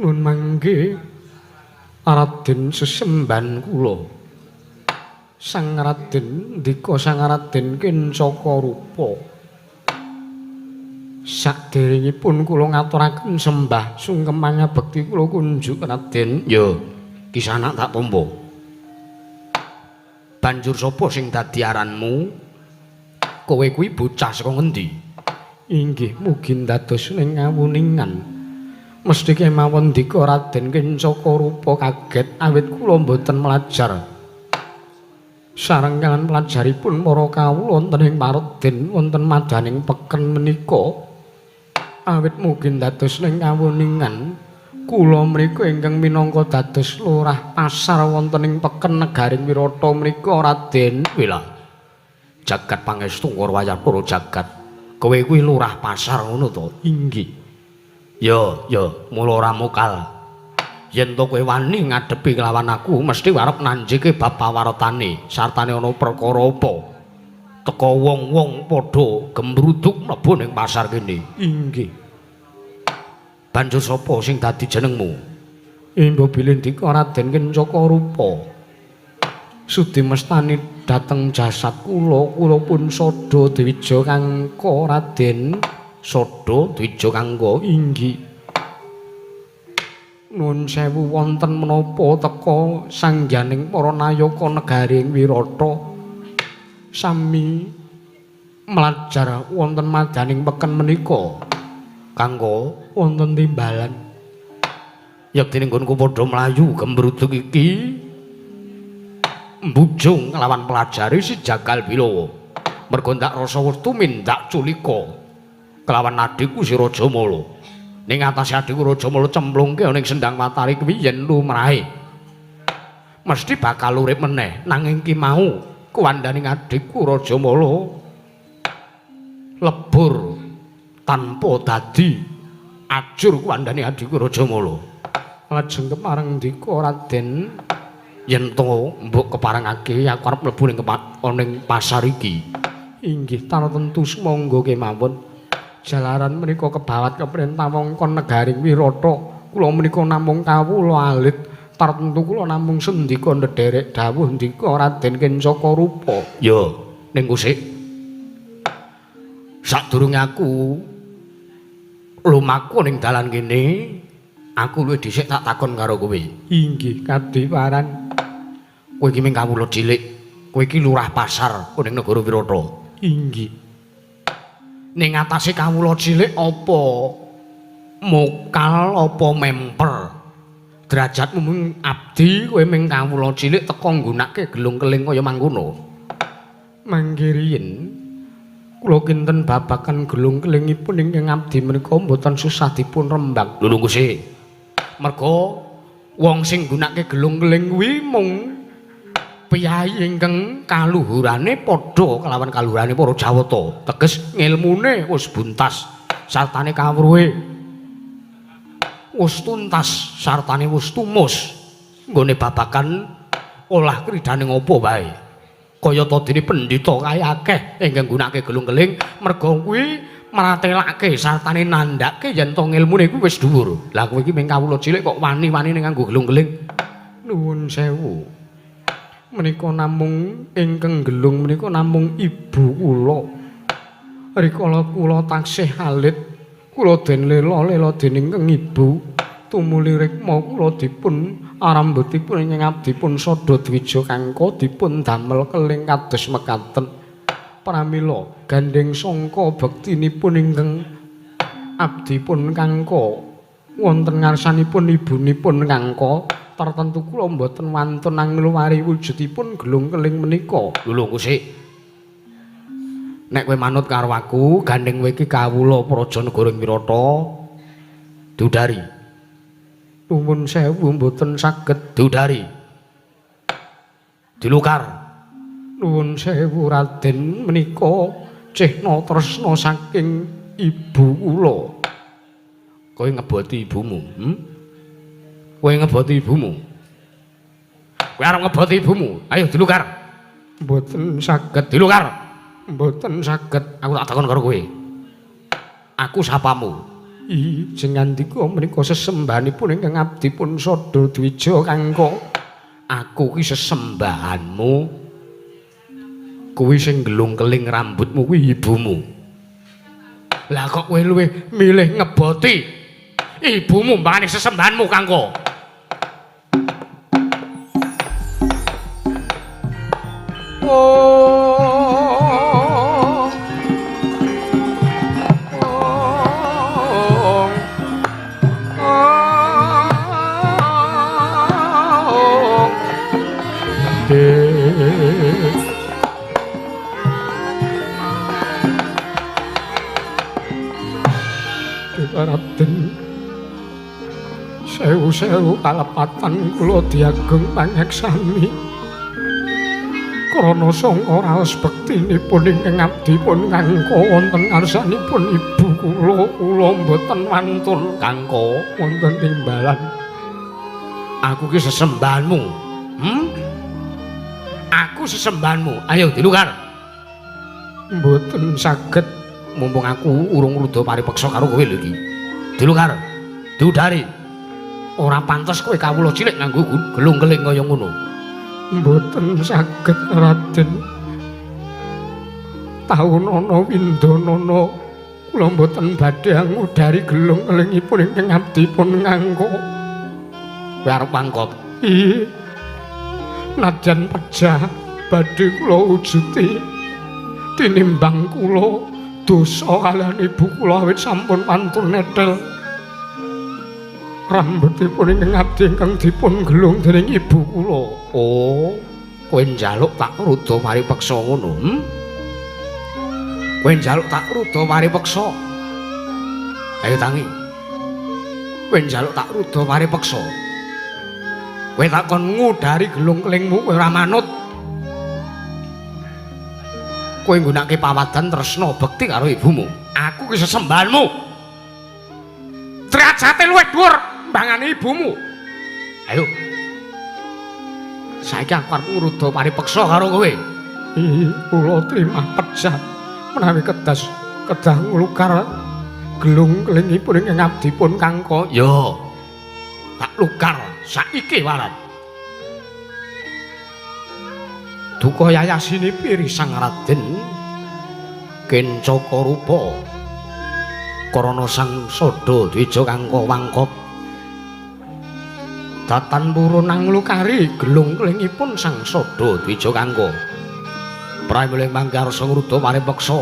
Nun mangke Raden sesemban kula. Sang Raden ndika Sang Raden Kencaka Rupa. Saderengipun kula ngaturaken sembah sungkem pangabekti kula kunjuk Raden. Ya, Kisanak tak tampa. Banjur sapa sing dadi aranmu? Kowe kuwi bocah saka ngendi? Inggih mugi dados ning ngawuningan. Mesthi kemawon ndika Raden Kencaka Rupa kaget awit kula mboten mlajar. Sareng kaliyan pelajaripun para kawula wonten ing Pareden wonten madaning peken menika. Awit mugi dados ning kawuningan kula mriku ingkang minangka dados lurah pasar wonten ing peken negaring Wirata menika Raden. Wila jagat pangestu Warwayatara jagat. Kowe kuwi lurah pasar ngono to? Inggih. Ya, ya, mula ora mokal. Yen to kowe wani ngadepi kelawan aku mesti arep nanjike bab pawartane sartane ana perkara apa. Teka wong-wong padha gembruduk mlebu ning pasar kene. Inggih. Banjur sapa sing dadi jenengmu? Imba bilih ndika Raden Kencaka Rupa. Sudi mestani dhateng jasad kula, kula pun Sada Dwija Kangka Raden. Sada Dwija Kangka? Inggih. Nuwun sewu wonten menapa teka sangyaning para nayaka negaring Wirata sami mlajar wonten madaning peken menika. Kangka wonten timbalan. Yektine nggonku padha mlayu gembruduk iki mbujung nglawan pelajari si Jagal Bilawa. Mergo ndak rasa westu mindak culika kelawan adhiku si Rajamala. Ning atase adhiku Rajamala cemplungke ning Sendang Watari kuwi yen lumrahe mesti bakal urip meneh. Nanging ki mau kuwandane adhiku Rajamala lebur tanpa dadi ajur kuwandane adhiku Rajamala. Lajeng kepareng ndika Raden, yen to mbok keparengake aku arep mlebu ning pasar iki. Inggih tartemtu sumangga kemawon. Jalaran menika kebawat keprintah wongkon negaring Wirata. Kula menika namung kawula alit. Tartemtu kula namung sendika ndherek dawuh ndika Raden Kencaka Rupa. Ya, ning kusik. Sadurunge aku lumaku ning dalan kene, aku luwih dhisik tak takon karo kowe. Inggih kadiparan. Kowe iki mung kawula cilik. Kowe iki lurah pasar ning negara Wirata. Inggih. Ning atase kawula cilik apa mokal apa memper? Derajatmu mung abdi, kowe mung kawula cilik teka nggunake gelung keling kaya mangkono. Mangke riyin kula kinten babakan gelung kelingipun ingkang abdi menika mboten susah dipun rembag. Lho nunggu sik. Mergo wong sing nggunake gelung keling kuwi mung piyayi ingkang kaluhurane padha kelawan kaluhurane para Jawata. Teges ngilmune wis buntas, sartane kawruhe wis tuntas, sartane wis tumus nggone babakan olah kridane ngopo wae. Kaya ta dene pendhita kae akeh ingkang nggunakake gelung keling merga kuwi mratelake sartane nandhake yen to ngilmune kuwi wis dhuwur. Lah kowe iki mung kawula cilik kok wani-wanine nganggo gelung keling. Nuwun sewu. Menika namung ingkang gelung menika namung ibu kula. Rikala kula taksih alit, kula den lela-lela dening keng ibu, tumuli rikma kula dipun arambutipun ingkang abdipun Sada Dwija Kangka dipun damel keling kados mekaten. Pramila gandheng sangka bektinipun ingkang abdipun Kangka wonten ngarsanipun ibunipun Kangka, tertentu kula mboten wantun angluwari wujudipun gelung keling menika. Lho Kusik. Nek kowe manut karo aku, gandheng kowe iki kawula praja negara Wirata diudari. Nuwun sewu mboten saged diudari. Dilukar. Nuwun sewu Raden, menika cehna tresna saking ibu kula. Kowe ngeboti ibumu, hm? Kowe ngeboti ibumu. Kowe arep ngeboti ibumu. Ayo dilukar. Mboten saged dilukar. Mboten saged. Aku tak takon karo kowe. Aku sapamu? I jengandika menika sesembahanipun ingkang abdipun Sada Dwija Kangka. Aku ki sesembahanmu. Kuwi sing gelung keling rambutmu kuwi ibumu. Lah kok kowe luwih milih ngeboti ibumu mbangane sesembahanmu Kangka? Oh. Raden, sewu-sewu kalepatan kula diageng pangeksani krana sangka raos bektinipun ingkang abdipun Kangka wonten ngarsanipun ibu kula, kula mboten wantun Kangka wonten timbalan. Aku ki sesembahanmu. Hm? Aku sesembahanmu. Ayo dilukar. Mboten saged. Mumpung aku urung ruda paripeksa karo kowe lho iki. Dilukar. Diudari. Ora pantes kowe kawula cilik nganggo gelung keling kaya ngono. Mboten saged Raden. Taunana windanana kula mboten badhe ngudari gelung kelingipun ingkang abdipun Kangka. Kowe arep mangkot. Ih. Nadyan pejah badhe kula wujuti tinimbang kula dosa kaliyan ibu kula awit sampun pantun netel rambutipun ingkang abdi ingkang dipun gelung dening ibu kula. Oh, kowe njaluk tak ruda paripeksa ngono, hm? Kowe njaluk tak ruda paripeksa. Ayo tangi. Kowe njaluk tak ruda paripeksa. Kowe tak kon ngudari gelung kelingmu kowe ora manut. Kowe nggunakake pawadan tresna bekti karo ibumu. Aku ki sesembahanmu. Derajate luwih dhuwur mbangane ibumu. Ayo. Saiki aku arep ngruda paripeksa karo kowe. Ih, kula trimah pejah menawi kedas kedah nglukar gelung kelingipun ingkang abdipun Kangka. Ya. Tak lukar saiki waran. Duka yayasini piri Sang Raden Kencaka rupa karana Sang Sada Dwija Kangka wangkot datan purun anglukari gelung kelingipun Sang Sada Dwija Kangka. Pramila ing mangke arsa ngruda paripeksa.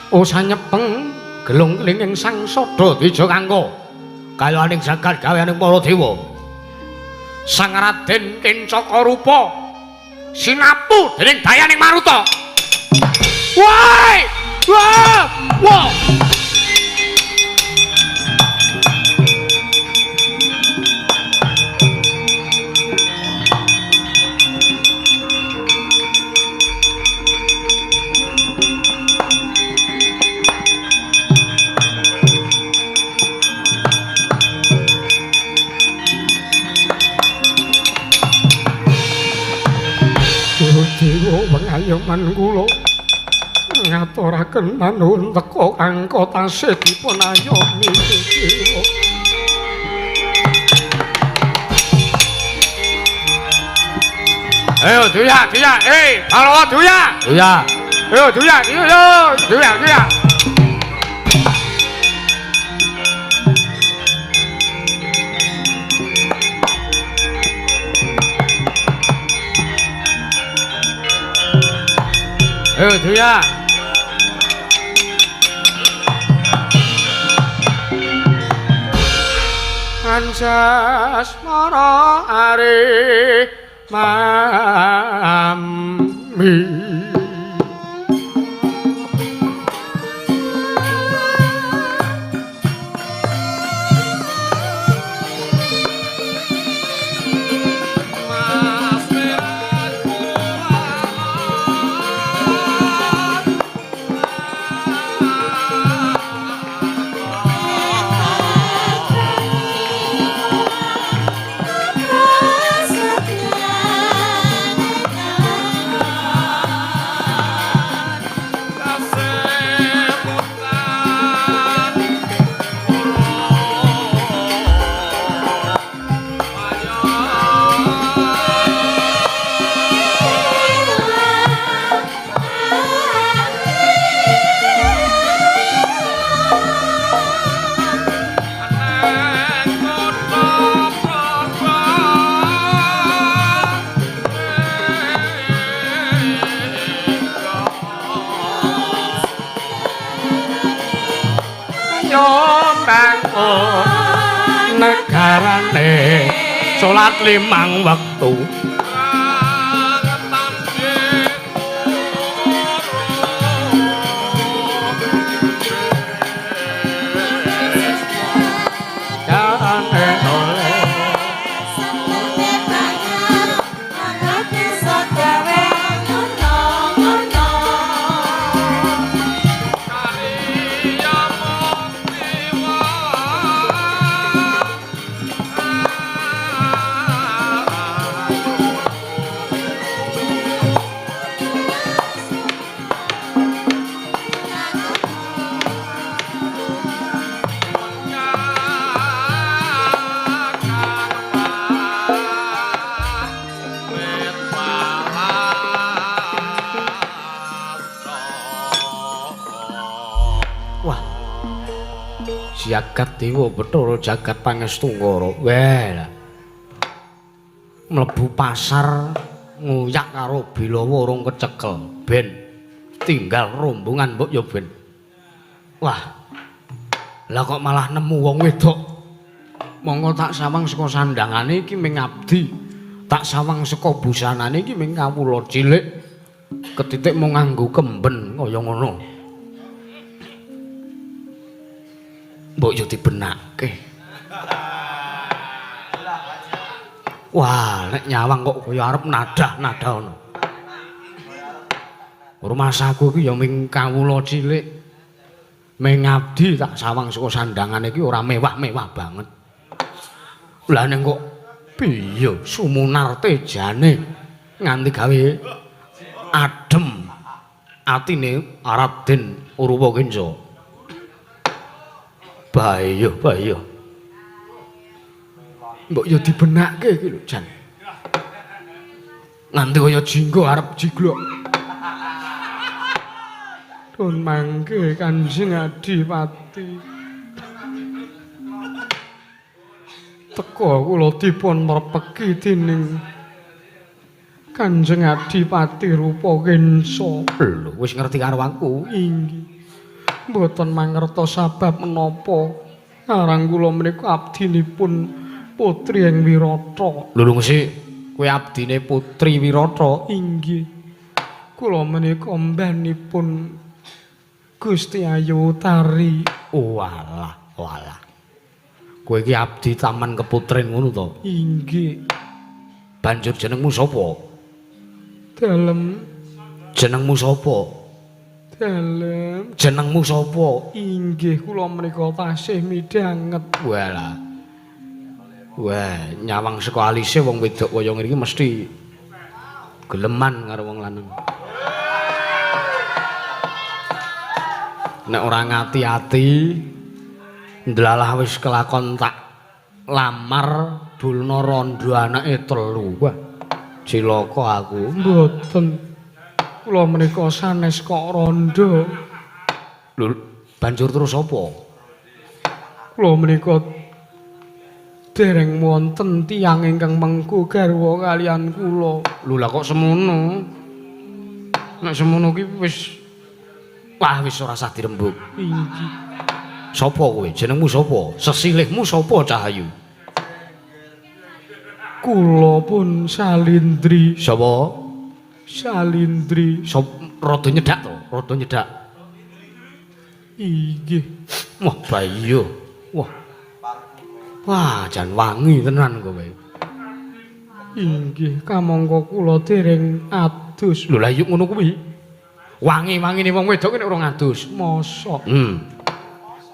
Oh sanyepeng gelung kelinging Sang Sada Dwija Kangka kayaning jagat gaweaning para dewa. Sang Raden Kencaka rupa sinapu dening dayaning Maruta. Woi! Wah! Wah! Dewa pengayoman kula ngaturaken panuwun teka angka tasih dipun ayomi Dewa. Ayo duya duya, Balawa duya. Duya. Ayo duya, yo duya duya. Ayo duya. Anjas mara are mami. Negarane salat 5 wektu. Jagat Dewa Bathara jagat Pangestungkara. Weh. Mlebu pasar nguyak karo Bilawa urung kecekel. Ben tinggal rombongan mbok ya ben. Wah. Lah kok malah nemu wong wedok. Monggo tak sawang saka sandangane iki ming abdi. Tak sawang saka busanane iki ming kawula cilik. Ketitik mung nganggo kemben kaya ngono. Mbok yo dibenake. Wah, nek nyawang kok kaya arep nadah-nadah ngono. Rumasaku iki ya ming kawula cilik. Ming abdi tak sawang saka sandangane iki ora mewah-mewah banget. Lah ning kok piye sumunarte jane nganti gawe adem atine Raden Uruwa Kenca. Bayo, bayo. Mbok yo dibenake iki lho, Jan. Nganti kaya jinggo arep jiglok. Dun mangke Kanjeng Adipati. Teka kula dipun merpeki dening Kanjeng Adipati Rupa Kenca. Lho, wis ngerti karo aku. Inggih. Mboten mangertos sabab menapa aran kula menika abdinipun Putri ing Wirata. Lho lho sik, kowe abdine Putri Wirata? Inggih. Kula menika mbanipun Gusti Ayu Utari. Oh alah, walah. Kowe iki abdi taman keputren ngono to? Inggih. Banjur jenengmu sapa? Dalem. Jenengmu sapa? Dalem. Jenengmu sapa? Inggih, kula menika tasih midhanget. Walah. Wah, nyawang saka alise wong wedok kaya ngene iki mesti Geleman karo wong lanang. Nek ora ngati-ati ndlalah wis kelakon tak lamar bulna rondo anake telu. Wah, cilaka aku. Mboten. Kula menika sanes kok rondo. Lho, banjur terus apa? Kula menika dereng wonten tiyang ingkang mengku garwa kalian kula. Lho lah kok semono? Nek semono ki wis wah wis ora usah dirembug. Inggih. Sapa kowe? Jenengmu sapa? Sesilihmu sapa, Cahayu? Kula pun Salindri. Sapa? Salindri. Sop rada nyedak to, rada nyedak. Inggih. Wah, bayo. Wah. Wah, jan wangi tenan kowe. Inggih, kamangka kula dereng adus. Lho lah yuk ngono kuwi. Wangi-wangine wong wedok nek ora ngadus. Mosok.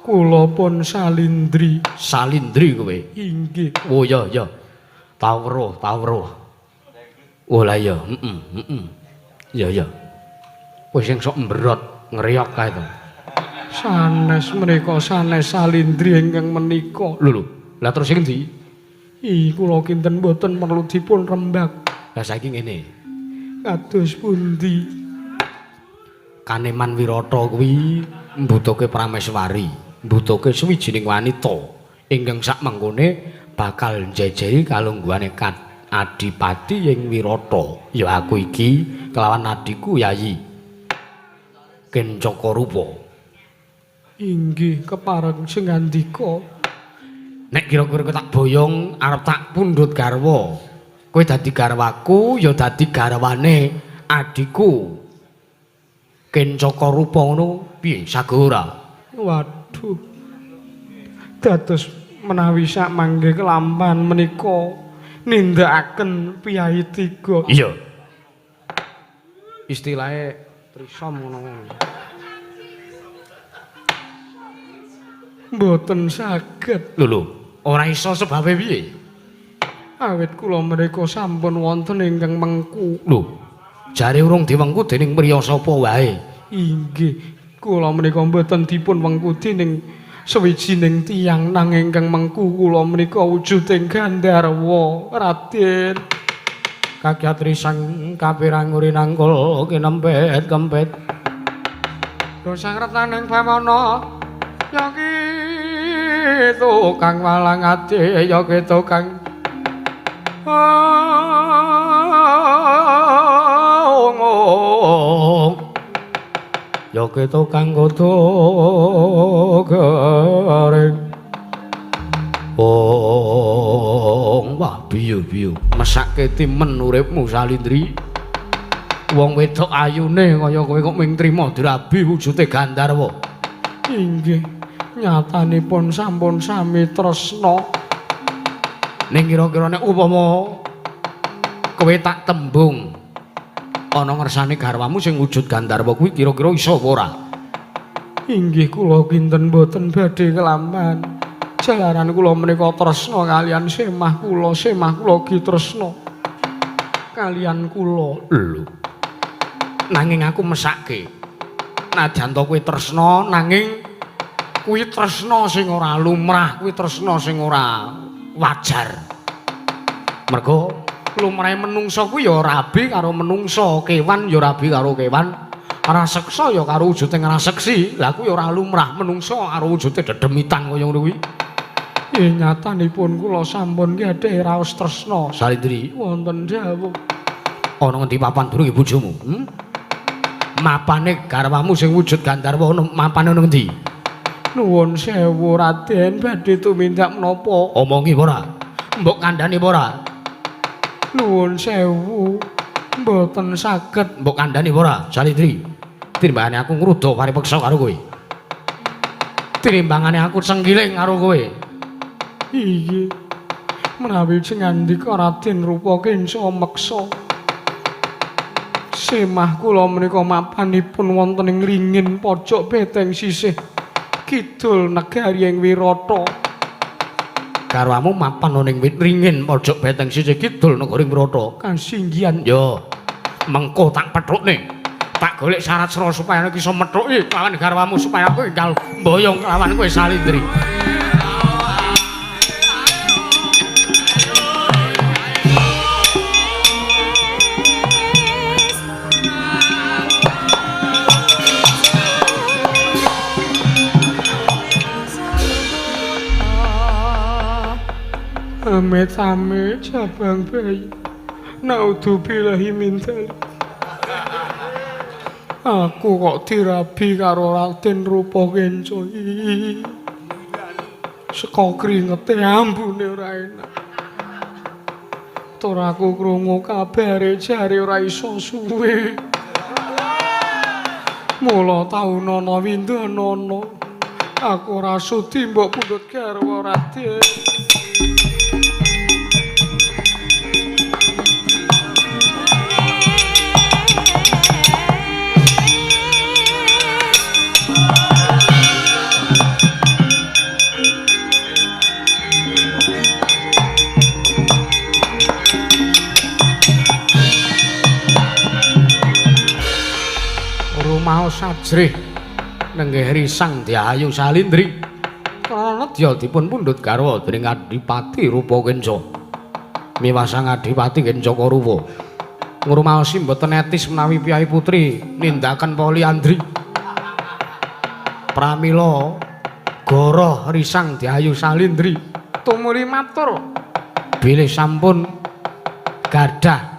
Kula pun Salindri. Salindri kowe. Inggih. Oh iya iya. Tau weruh, tau weruh. Oh lah iya, heeh, heeh. Iya iya. Kowe sing sok mberot ngriok kae to. Sanes menika sanes Salindri ingkang menika. Lho lho. Lah terus sing endi? Ih, kula kinten mboten perlu dipun rembag. Lah saiki ngene. Kados pundi? Kaneman Wirata kuwi mbutuhke prameswari, mbutuhke suwijining wanita ingkang sak mengkone bakal njejeri kalungguhane Adipati ing Wirata. Ya aku iki kelawan adhiku Yayi Kencaka Rupa. Inggih, kepareng sing ngandika. Nek kira-kira tak boyong arep tak pundhut garwa. Kowe dadi garwaku ya dadi garwane adhiku Kencaka Rupa ngono piye sago ora? Waduh. Dados menawi sak mangke kelampahan menika nindakaken piyayi tiga. Iya. Istilahe trisom ngono kuwi. Mboten saged. Lho lho, ora iso sebabe piye? Awit kula menika sampun wonten ingkang mengku. Lho, jare urung diwengku dening priya sapa wae? Inggih, kula menika mboten dipun wengku dening sawijining tiyang nanging ingkang mengku kula menika wujuding Gandharwa Raden. Kagyatri sang kapirang urinangkul kinempet kempet. Dosang retaning bawana ya ki tukang walang ati ya ki tukang ya ki tukang kudu garing. Oh, wah biyu-biyu mesake timen uripmu Salindri. Wong wedok ayune kaya kowe kok ming trima dirabi wujude Gandharwa. Inggih, nyatanipun sampun sami tresna. Ning kira-kira nek upama kowe tak tembung ana ngersane garwamu sing wujud Gandharwa kuwi kira-kira iso apa ora? Inggih, kula kinten mboten badhe kelampahan. Jalaran kula menika tresna kalian semah kula, semah kula ugi tresna kalian kula. Lho. Nanging aku mesake. Najan to kowe tresna nanging kuwi tresna sing ora lumrah, kuwi tresna sing ora wajar. Mergo lumrahe menungsa kuwi ya rabi karo menungsa, kewan ya rabi karo kewan, raseksa ya karo wujude raseksi. Lah kuwi ora lumrah menungsa karo wujude dedemitan kaya ngono kuwi. Nyatanipun kula sampun gadhahi raos tresna. Salindri, wonten dawuh. Ana ngendi papan durunge bojomu? Mapane garwamu sing wujud Gandharwa ana mapane ana ngendi? Nuwun sewu Raden, badhe tumindak menapa? Omongi ora? Mbok kandhani ora? Nuwun sewu, mboten saged. Mbok kandhani ora, Salindri? Tinimbangane aku ngruda paripeksa karo kowe. Tinimbangane aku sengkiling karo kowe. Iya. Menawi sing ngandika Raden Rupa Kenca meksa. Semah kula menika mapanipun wonten ing ringin pojok beteng sisih kidul negari ing Wirata. Garwamu mapan ana ing ringin pojok beteng sisih kidul negari Wirata. Kasinggihan. Yo. Mengko tak pethukne. Tak golek syarat sera supaya aku iso methuki kelawan garwamu supaya aku enggal mboyong kelawan kowe Salindri. Amit-amit jabang bayi. Naudzubillahi min dzalik. Aku kok dirabi karo Raden Rupa Kenca iki. Saka kringete ambune ora enak. Tur aku krungu kabare jare ora iso suwe. Mula taunana windanana. Aku ora sudi mbok pundhut garwa Raden. Rumaos ajrih nenggih Risang Dyayu Salindri. Pranadya dipun pundhut garwa dening Adipati Rupa Kenca. Miwah Sang Adipati Kenca Karuwa. Ngrumaosi mboten etis menawi piyai putri nindaken poliandri. Pramila goroh Risang Dyayu Salindri tumuli matur bilih sampun gadah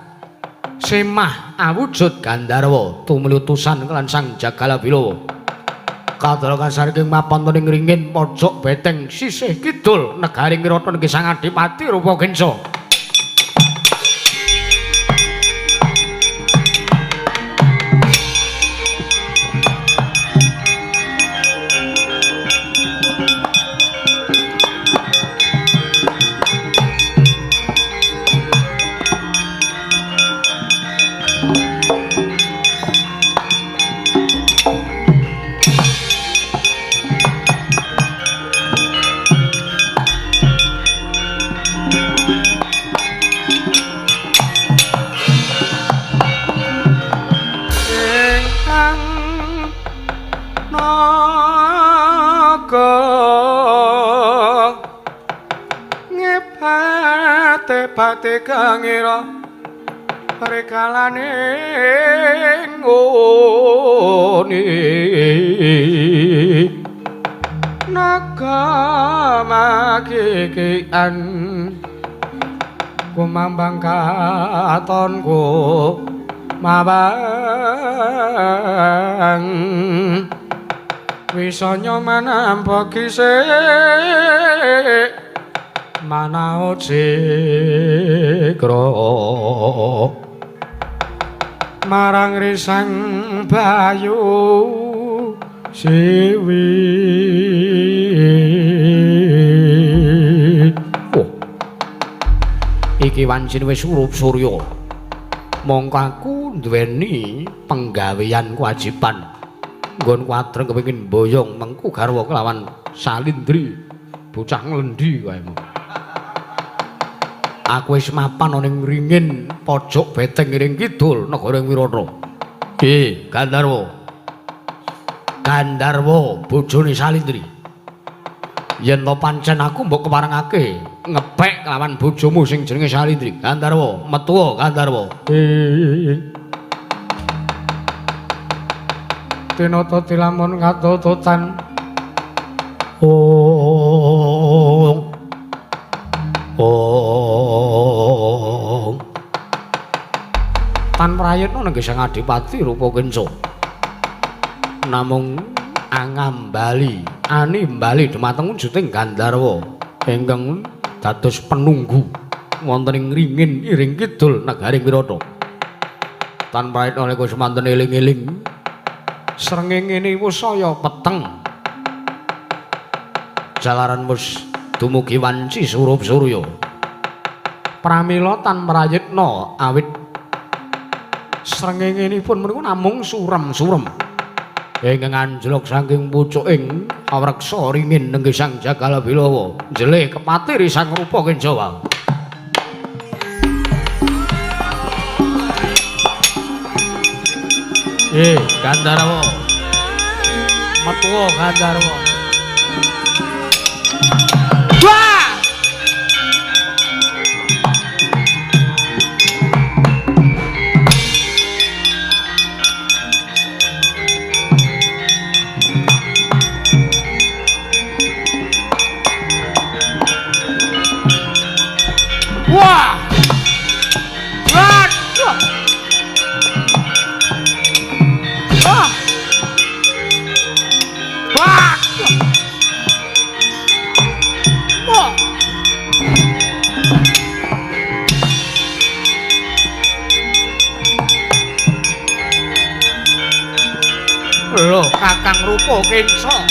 semah awujud Gandharwa tumuli utusan kelan Sang Jagala Bilawa. Kadala kasarking mapan ing ringin pojok beteng sisih kidul negari Wirata nggih Sang Adipati Rupa Kenca. Pate kangira rekalane ngoni naga makikian kumambang katonku mawang wisanya manampa kisik manao cikra marang Risang Bayu Siwi. Oh, iki wancine wis urup surya. Mongko aku duweni penggawean kewajiban nggon kuadreng kepengin mboyong mengku garwa kelawan Salindri bocah nglendi kae. Aku wis mapan ana ing ringin pojok beteng ring kidul negara Wirata. Gandharwa. Gandharwa bojone Salindri. Yen to pancen aku mbok keparengake ngepek kelawan bojomu sing jenenge Salindri. Gandharwa, metuwa Gandharwa. Tinata tilamun katututan. Oh. Oh. Tan prayitna nenggih Sang Adipati Rupa Kenca. Namung angambali, animbali dumateng wujuding Gandharwa ingkang dados penunggu wonten ing ringin iring kidul negari Wirata. Tan prayitna nika semanten eling-eling srengenge wis saya peteng. Jalaran wis dumugi wanci surup surya. Pramila tan prayitna awit srengengenipun menika namung surem-surem ingkang anjlok saking pucuking awreksa ringin nenggih Sang Jagala Bilawa njelih kepati Risang Rupa Kenca. Gandharwa. Metuwa Gandharwa. Wah! Wah! Waduh! Wah! Wah! Wah! Loh, Kakang Rupa Kenca.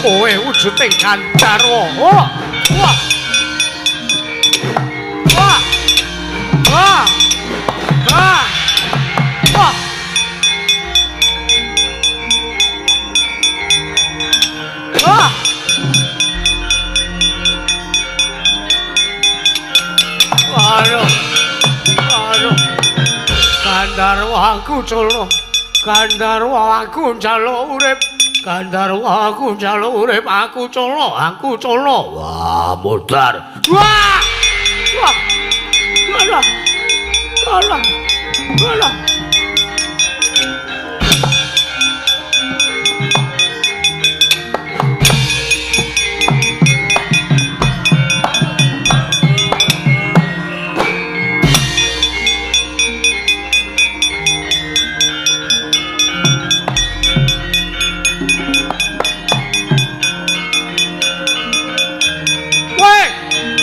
Kowe wujuding Gandharwa. Wah! Wah! Wah! Wah! Wah! Wah! Wah! Aduh. Aduh. Gandharwa aku colo. Gandharwa aku njaluk urip. Gandharwa aku njaluk urip, aku colo, aku colo. Wah, modar. Wah! Wah! Alah. Alah. Alah. Woi,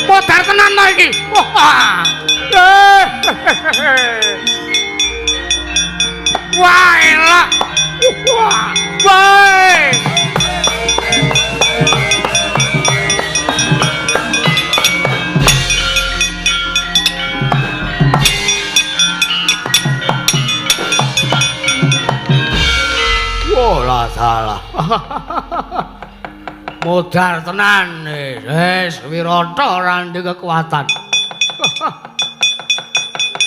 modar tenan to iki. Wah. Wah, elak. Wah. Woi. Wah, salah. Modar tenan wis Wirata ora ndek kekuatan.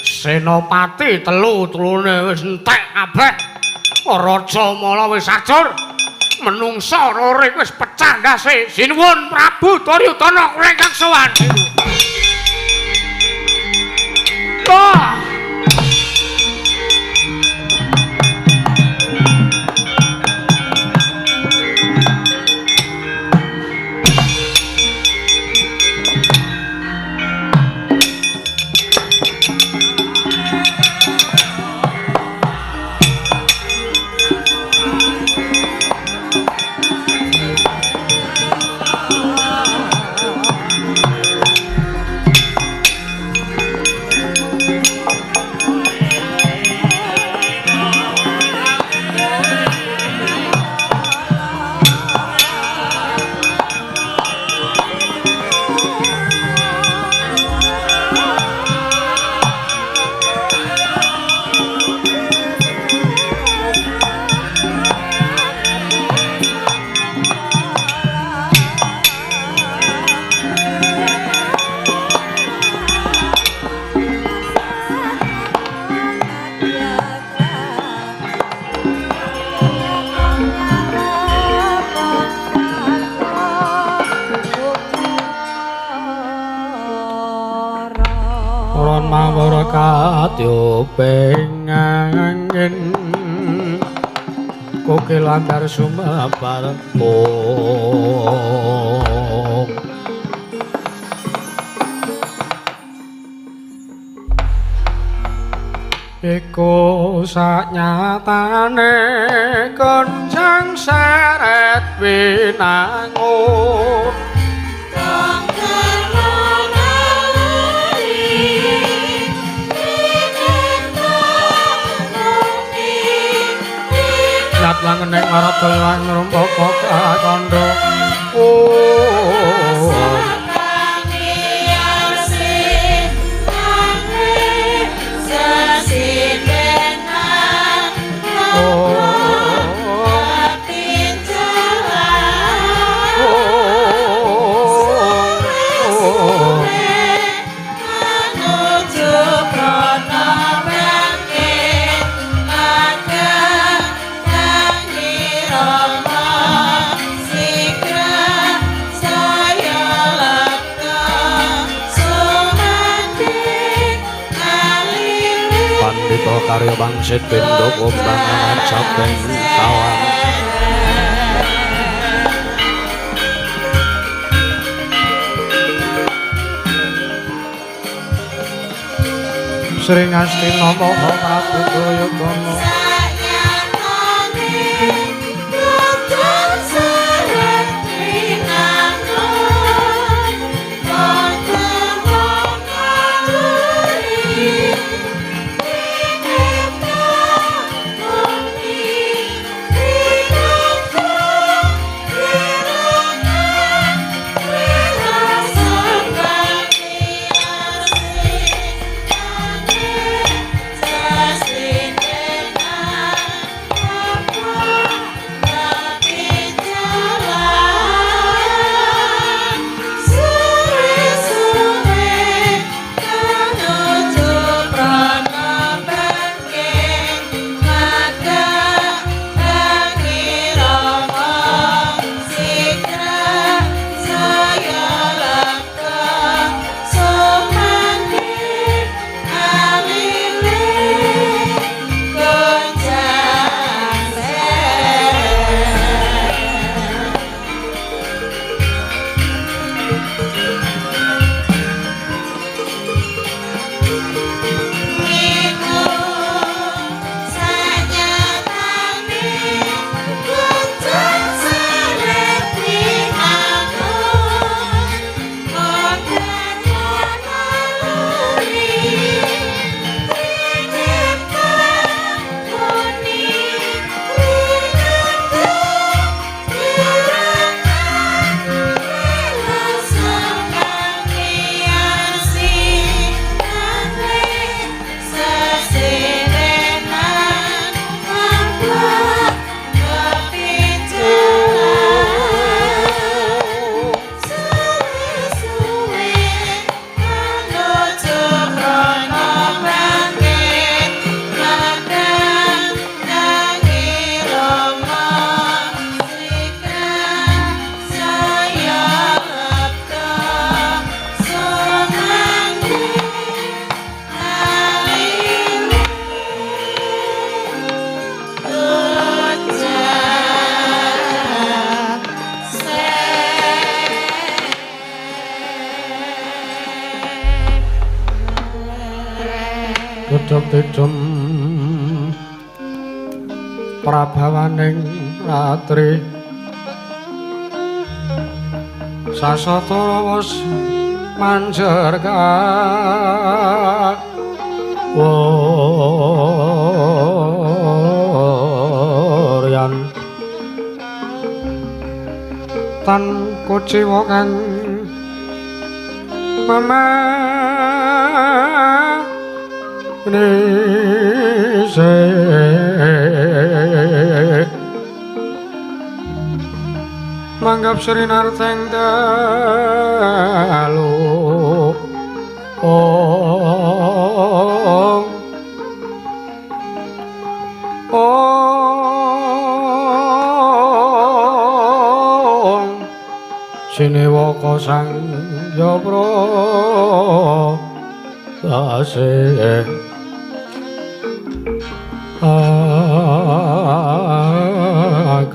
Senopati telu-telune wis entek kabeh. Raja Mala wis ajur. Menungsa rore wis pecah ndase. Sinuwun Prabu Duryudana kula ingkang sowan. Wah! Pengen kokilandar sumebar mung iku saknyatane kencang seret winangun. Langening marep lan ngrumpaka kandha. Oh. Oh. Cipta karya pangsit pindha kombangan saben tawang. Sri Ngastina Maha Prabu Duryudana. Tidem prabawaning ratri sasata wis manjer kawuryan tan kuciwa kang mama nise manggap Sri Narteng dalu ong ong sinewaka sang yapra dase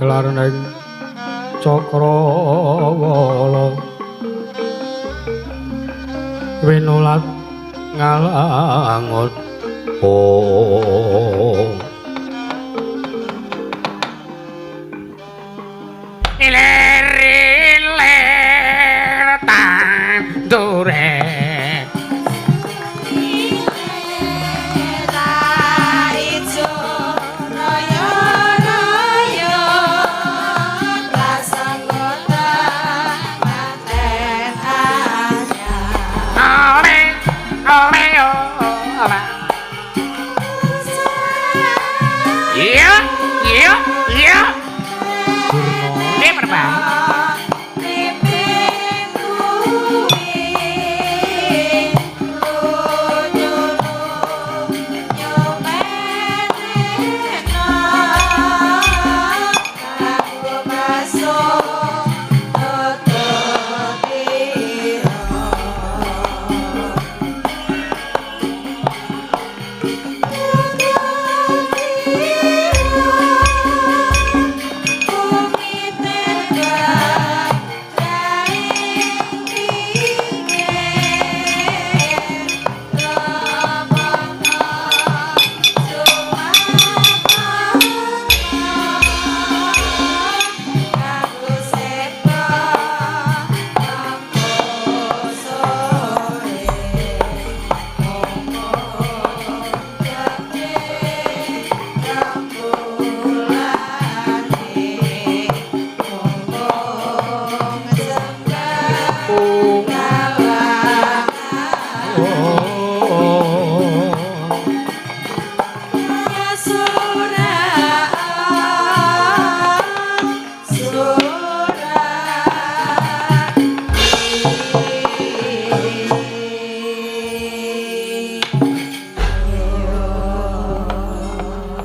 gelar ning cakrawala winulat ngalangut oh ilir ilir tandure. Ole, ole, ole.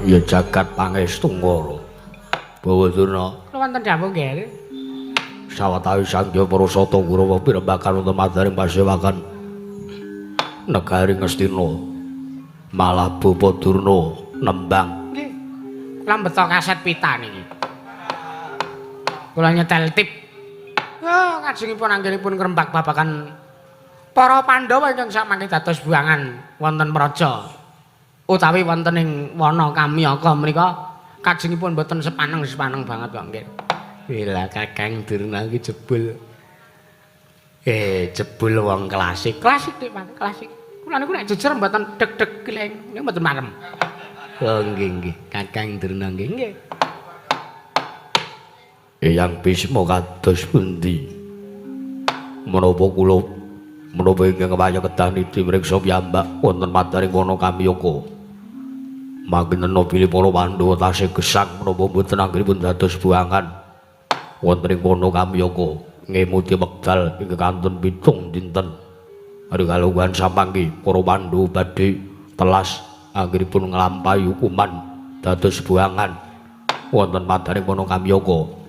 Ya jagat pangestu Ngara. Bawa Durna. Kula wonten dawuh nggih. Sawetawis Sangya para Sata Kurawa pirembakan wonten madaring pasewakan negari Ngastina. Malah Bapa Durna nembang. Nggih. Kula beto kaset pita niki. Kula nyetel tip. Oh, kajengipun anggenipun ngrembak babagan para Pandhawa ingkang samangke dados buangan wonten praja utawi wonten ing wana Kamyaka menika kajengipun mboten sepaneng-sepaneng banget kok nggih. Wila Kakang Durna iki jebul. Jebul wong klasik. Klasik Dik, Mas, klasik. Kula niku nek jejer mboten deg-deg kileng, niku mboten marem. Oh nggih nggih, Kakang Durna nggih nggih. Eyang Bisma kados pundi? Menapa kula menapa ingkang kepaya kedah niti mriksa piyambak wonten madaring wana Kamyaka. Mangkene bilih para Pandhawa tasih gesang menapa mboten anggenipun dados buangan wonten ing wana Kamyaka ngemuti wekdal ingkang kantun 7 dinten. Ari kalungguhan samangke para Pandhawa badhe telas anggenipun nglampahi hukuman dados buangan wonten madaring wana Kamyaka.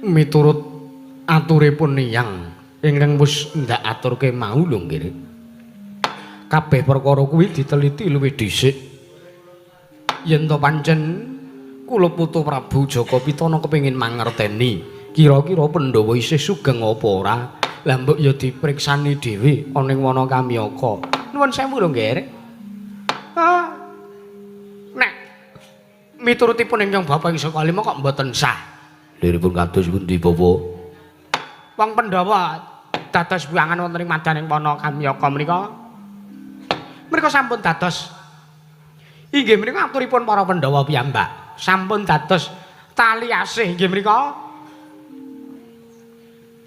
Miturut aturipun niyang ingkang wis ndak aturke mau lho nggih. Kabeh perkara kuwi diteliti luwih dhisik. Yen to pancen kula putu Prabu Jaka Pitana kepengin mangerteni kira-kira Pandhawa isih sugeng apa ora, lah mbok ya dipriksani dhewe ana ing wana Kamyaka. Nuwun sewu lho nggih. Ah. Nek miturutipun ingkang Bapak ing saka lima kok mboten sah. Liripun kados pundi Bapak? Wong Pandhawa dados buangan wonten ing madaning wana Kamyaka menika. Mereka sampun dados inggih menika aturipun para Pandhawa piyambak. Sampun dados tali asih inggih menika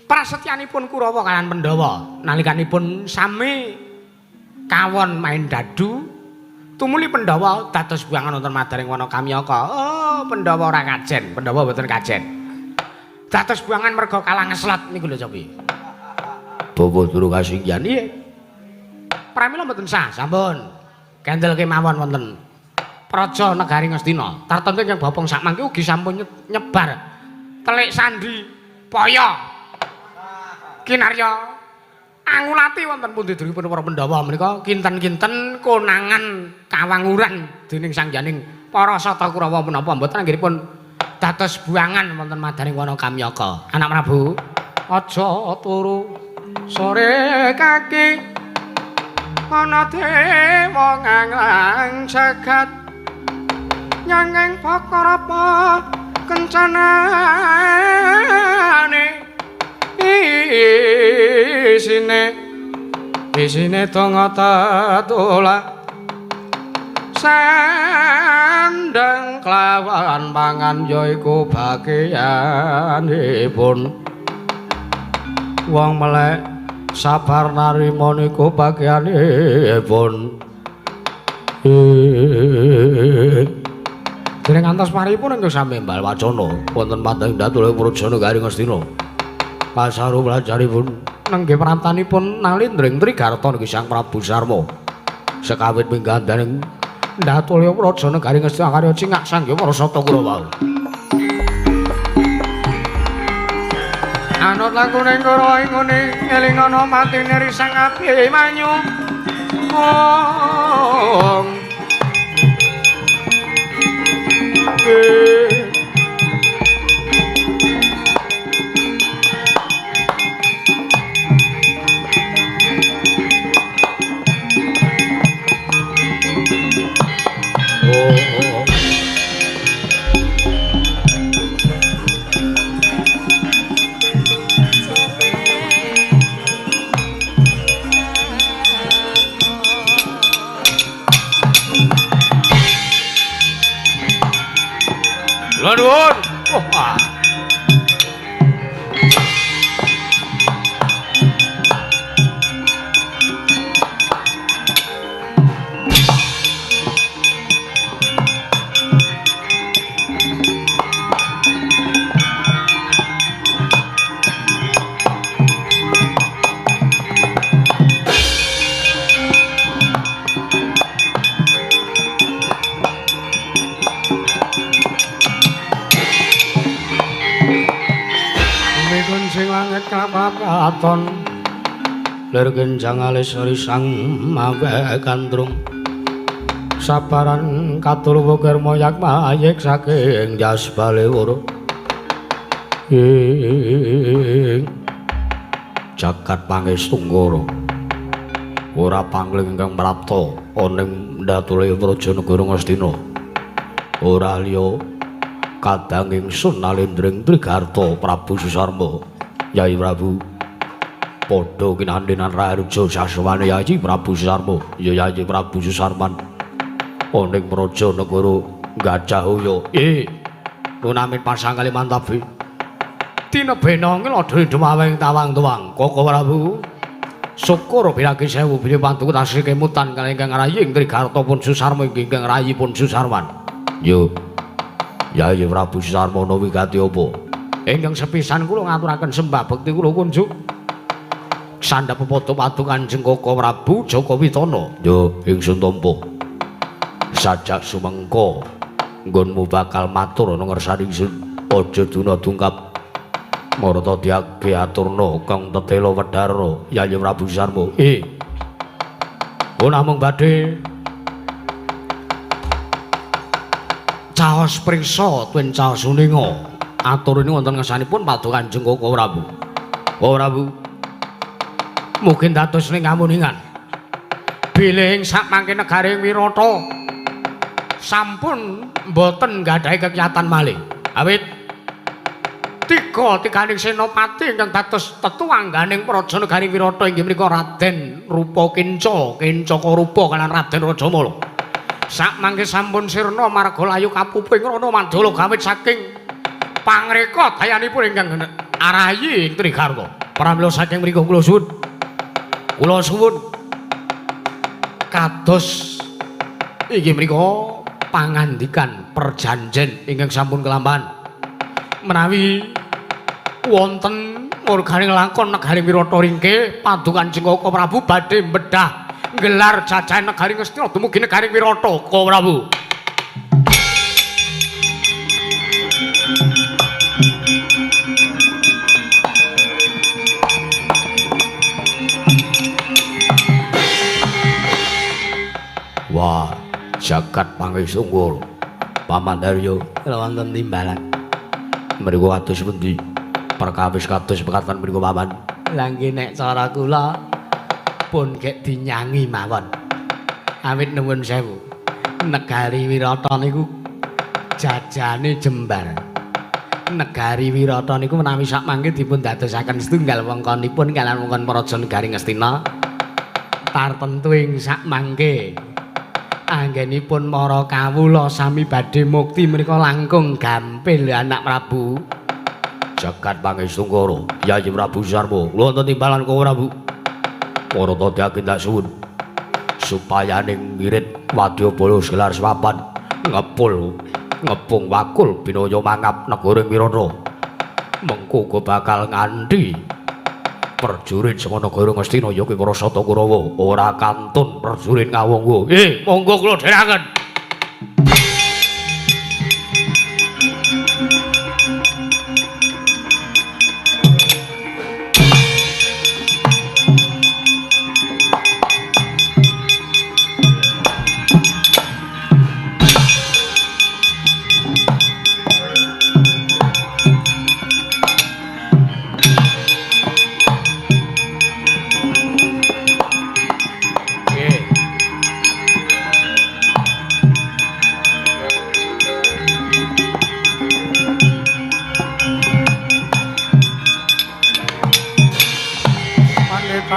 prasetyanipun Kurawa kaliyan Pandhawa nalikanipun sami kawon main dadu tumuli Pandhawa dados buangan wonten madaring wana Kamyaka. Oh, Pandhawa ora kajen, Pandhawa mboten kajen. Dados buangan merga kalah ngeslet niku lho cobi. Bapak Durna kasinggihan iya. Pramila mboten sah, sampun. Kendel kemawon wonten praja negari Ngastina. Tartemtu ingkang bopong sakmangke ugi sampun nyebar telik sandi paya kinarya angulati wonten pundi duripun para Pandhawa menika kinten-kinten konangan kawanguran dening sangyaning para Sata Kurawa menapa mboten anggenipun dados buangan wonten madaring wana Kamyaka. Anak Prabu, aja turu sore kaki ana dewa nganglang jagat nyangeng perkara kencanane isine isine donga tetulak sandang kelawan pangan yaiku bagianipun wong melek sabar narima niku bagianipun. Dereng ngantos paripun ingkang sami mbal wacana wonten padang datul Praja Negari Ngastina. Pasaru pelajaripun nenggih pramtanipun nalindring Trigarta niki Sang Prabu Sarma. Sekawit minggandaning Datulya Praja Negari Ngastina karya cingak sangya para Sata Kurawa. Anut lakune Kurawa ingune ngelingana matine Risang Abimanyu. Ong. Nuwun. Oh, ah. kelap katon lir genjang alis risang mawe kandrung sabaran katur wukir moyak mayek saking jas balewur ing jagat pangestu ora pangling ingkang prapta ana ing ndatule praja negara Ngastina ora liya kadang ingsun Nalendring Trigarta Prabu Susarma. Yai Prabu padha kinandenan raharja saswane Yayi Prabu Susarma. Ya Yayi Prabu Susarman ana ing praja negara Gajahaya. Nunamin pasang Kalimantabi tinebena nglodho demaweng tawang-tuwang. Koko Prabu syukur biragi sewu bilih paduka tasih kemutan kalih ingkang rayi ing Trigarta pun Susarma ingkang rayi pun Susarman. Yo Yayi Prabu Susarma wigati apa? Ingkang sepisan kula ngaturaken sembah bekti kula kunjuk sandhap pepadha padu Kanjeng Koko Prabu Jaka Witana. Yo ingsun tampa sajak sumengko nggonmu bakal matur ana ngersane ingsun aja duna dungkap marata diage aturna kang tetela wedhara Yayi Prabu Susarma. Oh namung badhe caos priksa tuen caos uninga aturine wonten ngersanipun paduka Kanjeng Koko Prabu. Koko Prabu mungkin dados ning kamuningan bilih ing sakmangke negari Wirata sampun mboten nggadahi kekiyatan malih awit tiga tiganing senopati ingkang dados tetuwangganing praja negari Wirata inggih menika Raden Rupa Kenca, Kencaka Rupa kaliyan Raden Rajamala. Sakmangke sampun sirna marga layu kapuping rana mandala gawit saking pangreka dayanipun ingkang arayi ing Trigarta. Pramila saking mriku kula suwun. Kula suwun kados inggih menika pangandikan perjanjen ingkang sampun kelampahan menawi wonten murganing lakon negari Wirata ringke paduka Kanjeng Koko Prabu badhe bedah nggelar jajahan negari Ngastina dumugi negari Wirata. Koko Prabu Wah, jagat pangestu Paman Daryo wonten timbalan mriku kados pundi perkawis kados pekatan mriku paman? Lah nggih nek cara kula pun gek dinyangi mawon. Awit nuwun sewu. Negari Wirata niku jajane jembar. Negari Wirata niku menawi sakmangke dipun dadosaken setunggal wengkonipun kaliyan wengkon praja negari Ngastina. Tartentu ing sakmangke anggenipun para kawula sami badhe mukti menika langkung gampil anak Prabu. Jagat pangestu Yayi Prabu Susarma kula wonten timbalan Koko Prabu marata diaken tak suwun supaya ning ngirit wadyabala gelar swapan ngepul ngepung wakul binaya mangap negara Wirata mengko uga bakal nganti prajurit saka negara Ngastina ya kuwi para Sata Kurawa ora kantun prajurit ngawonggo. Monggo kula dherekaken.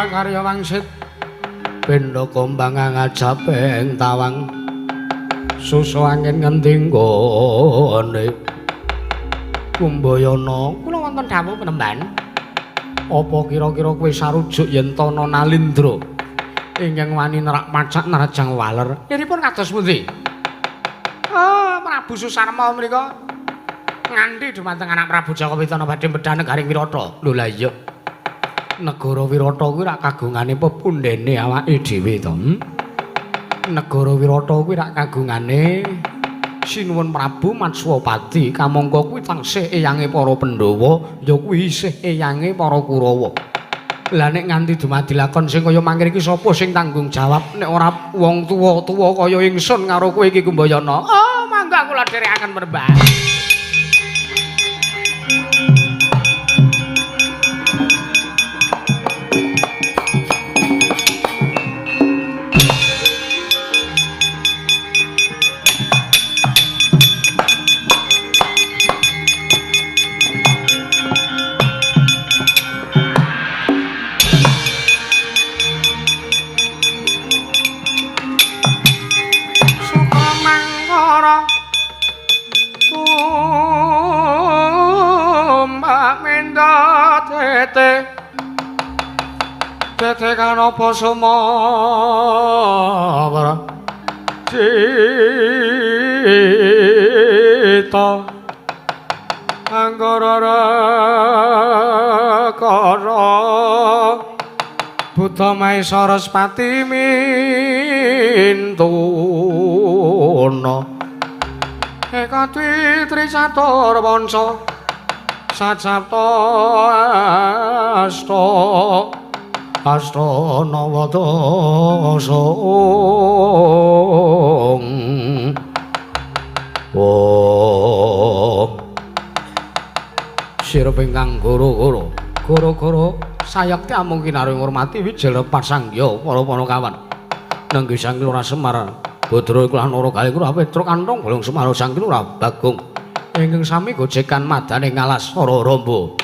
Karya wangsit benda kombang ngajapeng tawang susu angin ngendi nggone Kumbayana kula wonten dawuh penemban apa kira-kira kowe sarujuk yen tana Nalindra ingkang wani nerak pacak nerajang waler liripun kados pundi? Oh, Prabu Susarma menika nganti dumateng anak Prabu Jaka Witana badhe bedhah negari Wirata. Lho lah iya negara Wirata kuwi rak kagungane pepundhene awake dhewe to. Negara Wirata kuwi rak kagungane Sinuwun Prabu Matswapati kamangka kuwi tansih eyange para Pandhawa, ya kuwi isih eyange para Kurawa. Lah nek nganti dumadi lakon sing kaya mangkene iki sapa sing tanggung jawab nek ora wong tuwa-tuwa kaya ingsun karo kowe iki Kumbayana? Oh, mangga kula dherekaken Perembah. Tete kanapa sumara cita anggara kara Buddha Maha Saraswati mintuna eka dwi tri catur panca sacapta asta asta nawa dasa om sira ingkang goro-goro goro-goro sayekti amung kinarya ngurmati wijel pasangya para panakawan nenggi Sang Lurah Semar Badra iku lan Nara Galih Kura Petruk Kantong Bolong Semar Sang Lurah Bagong ingkang sami gojekan madane ngalas Sara Ramba.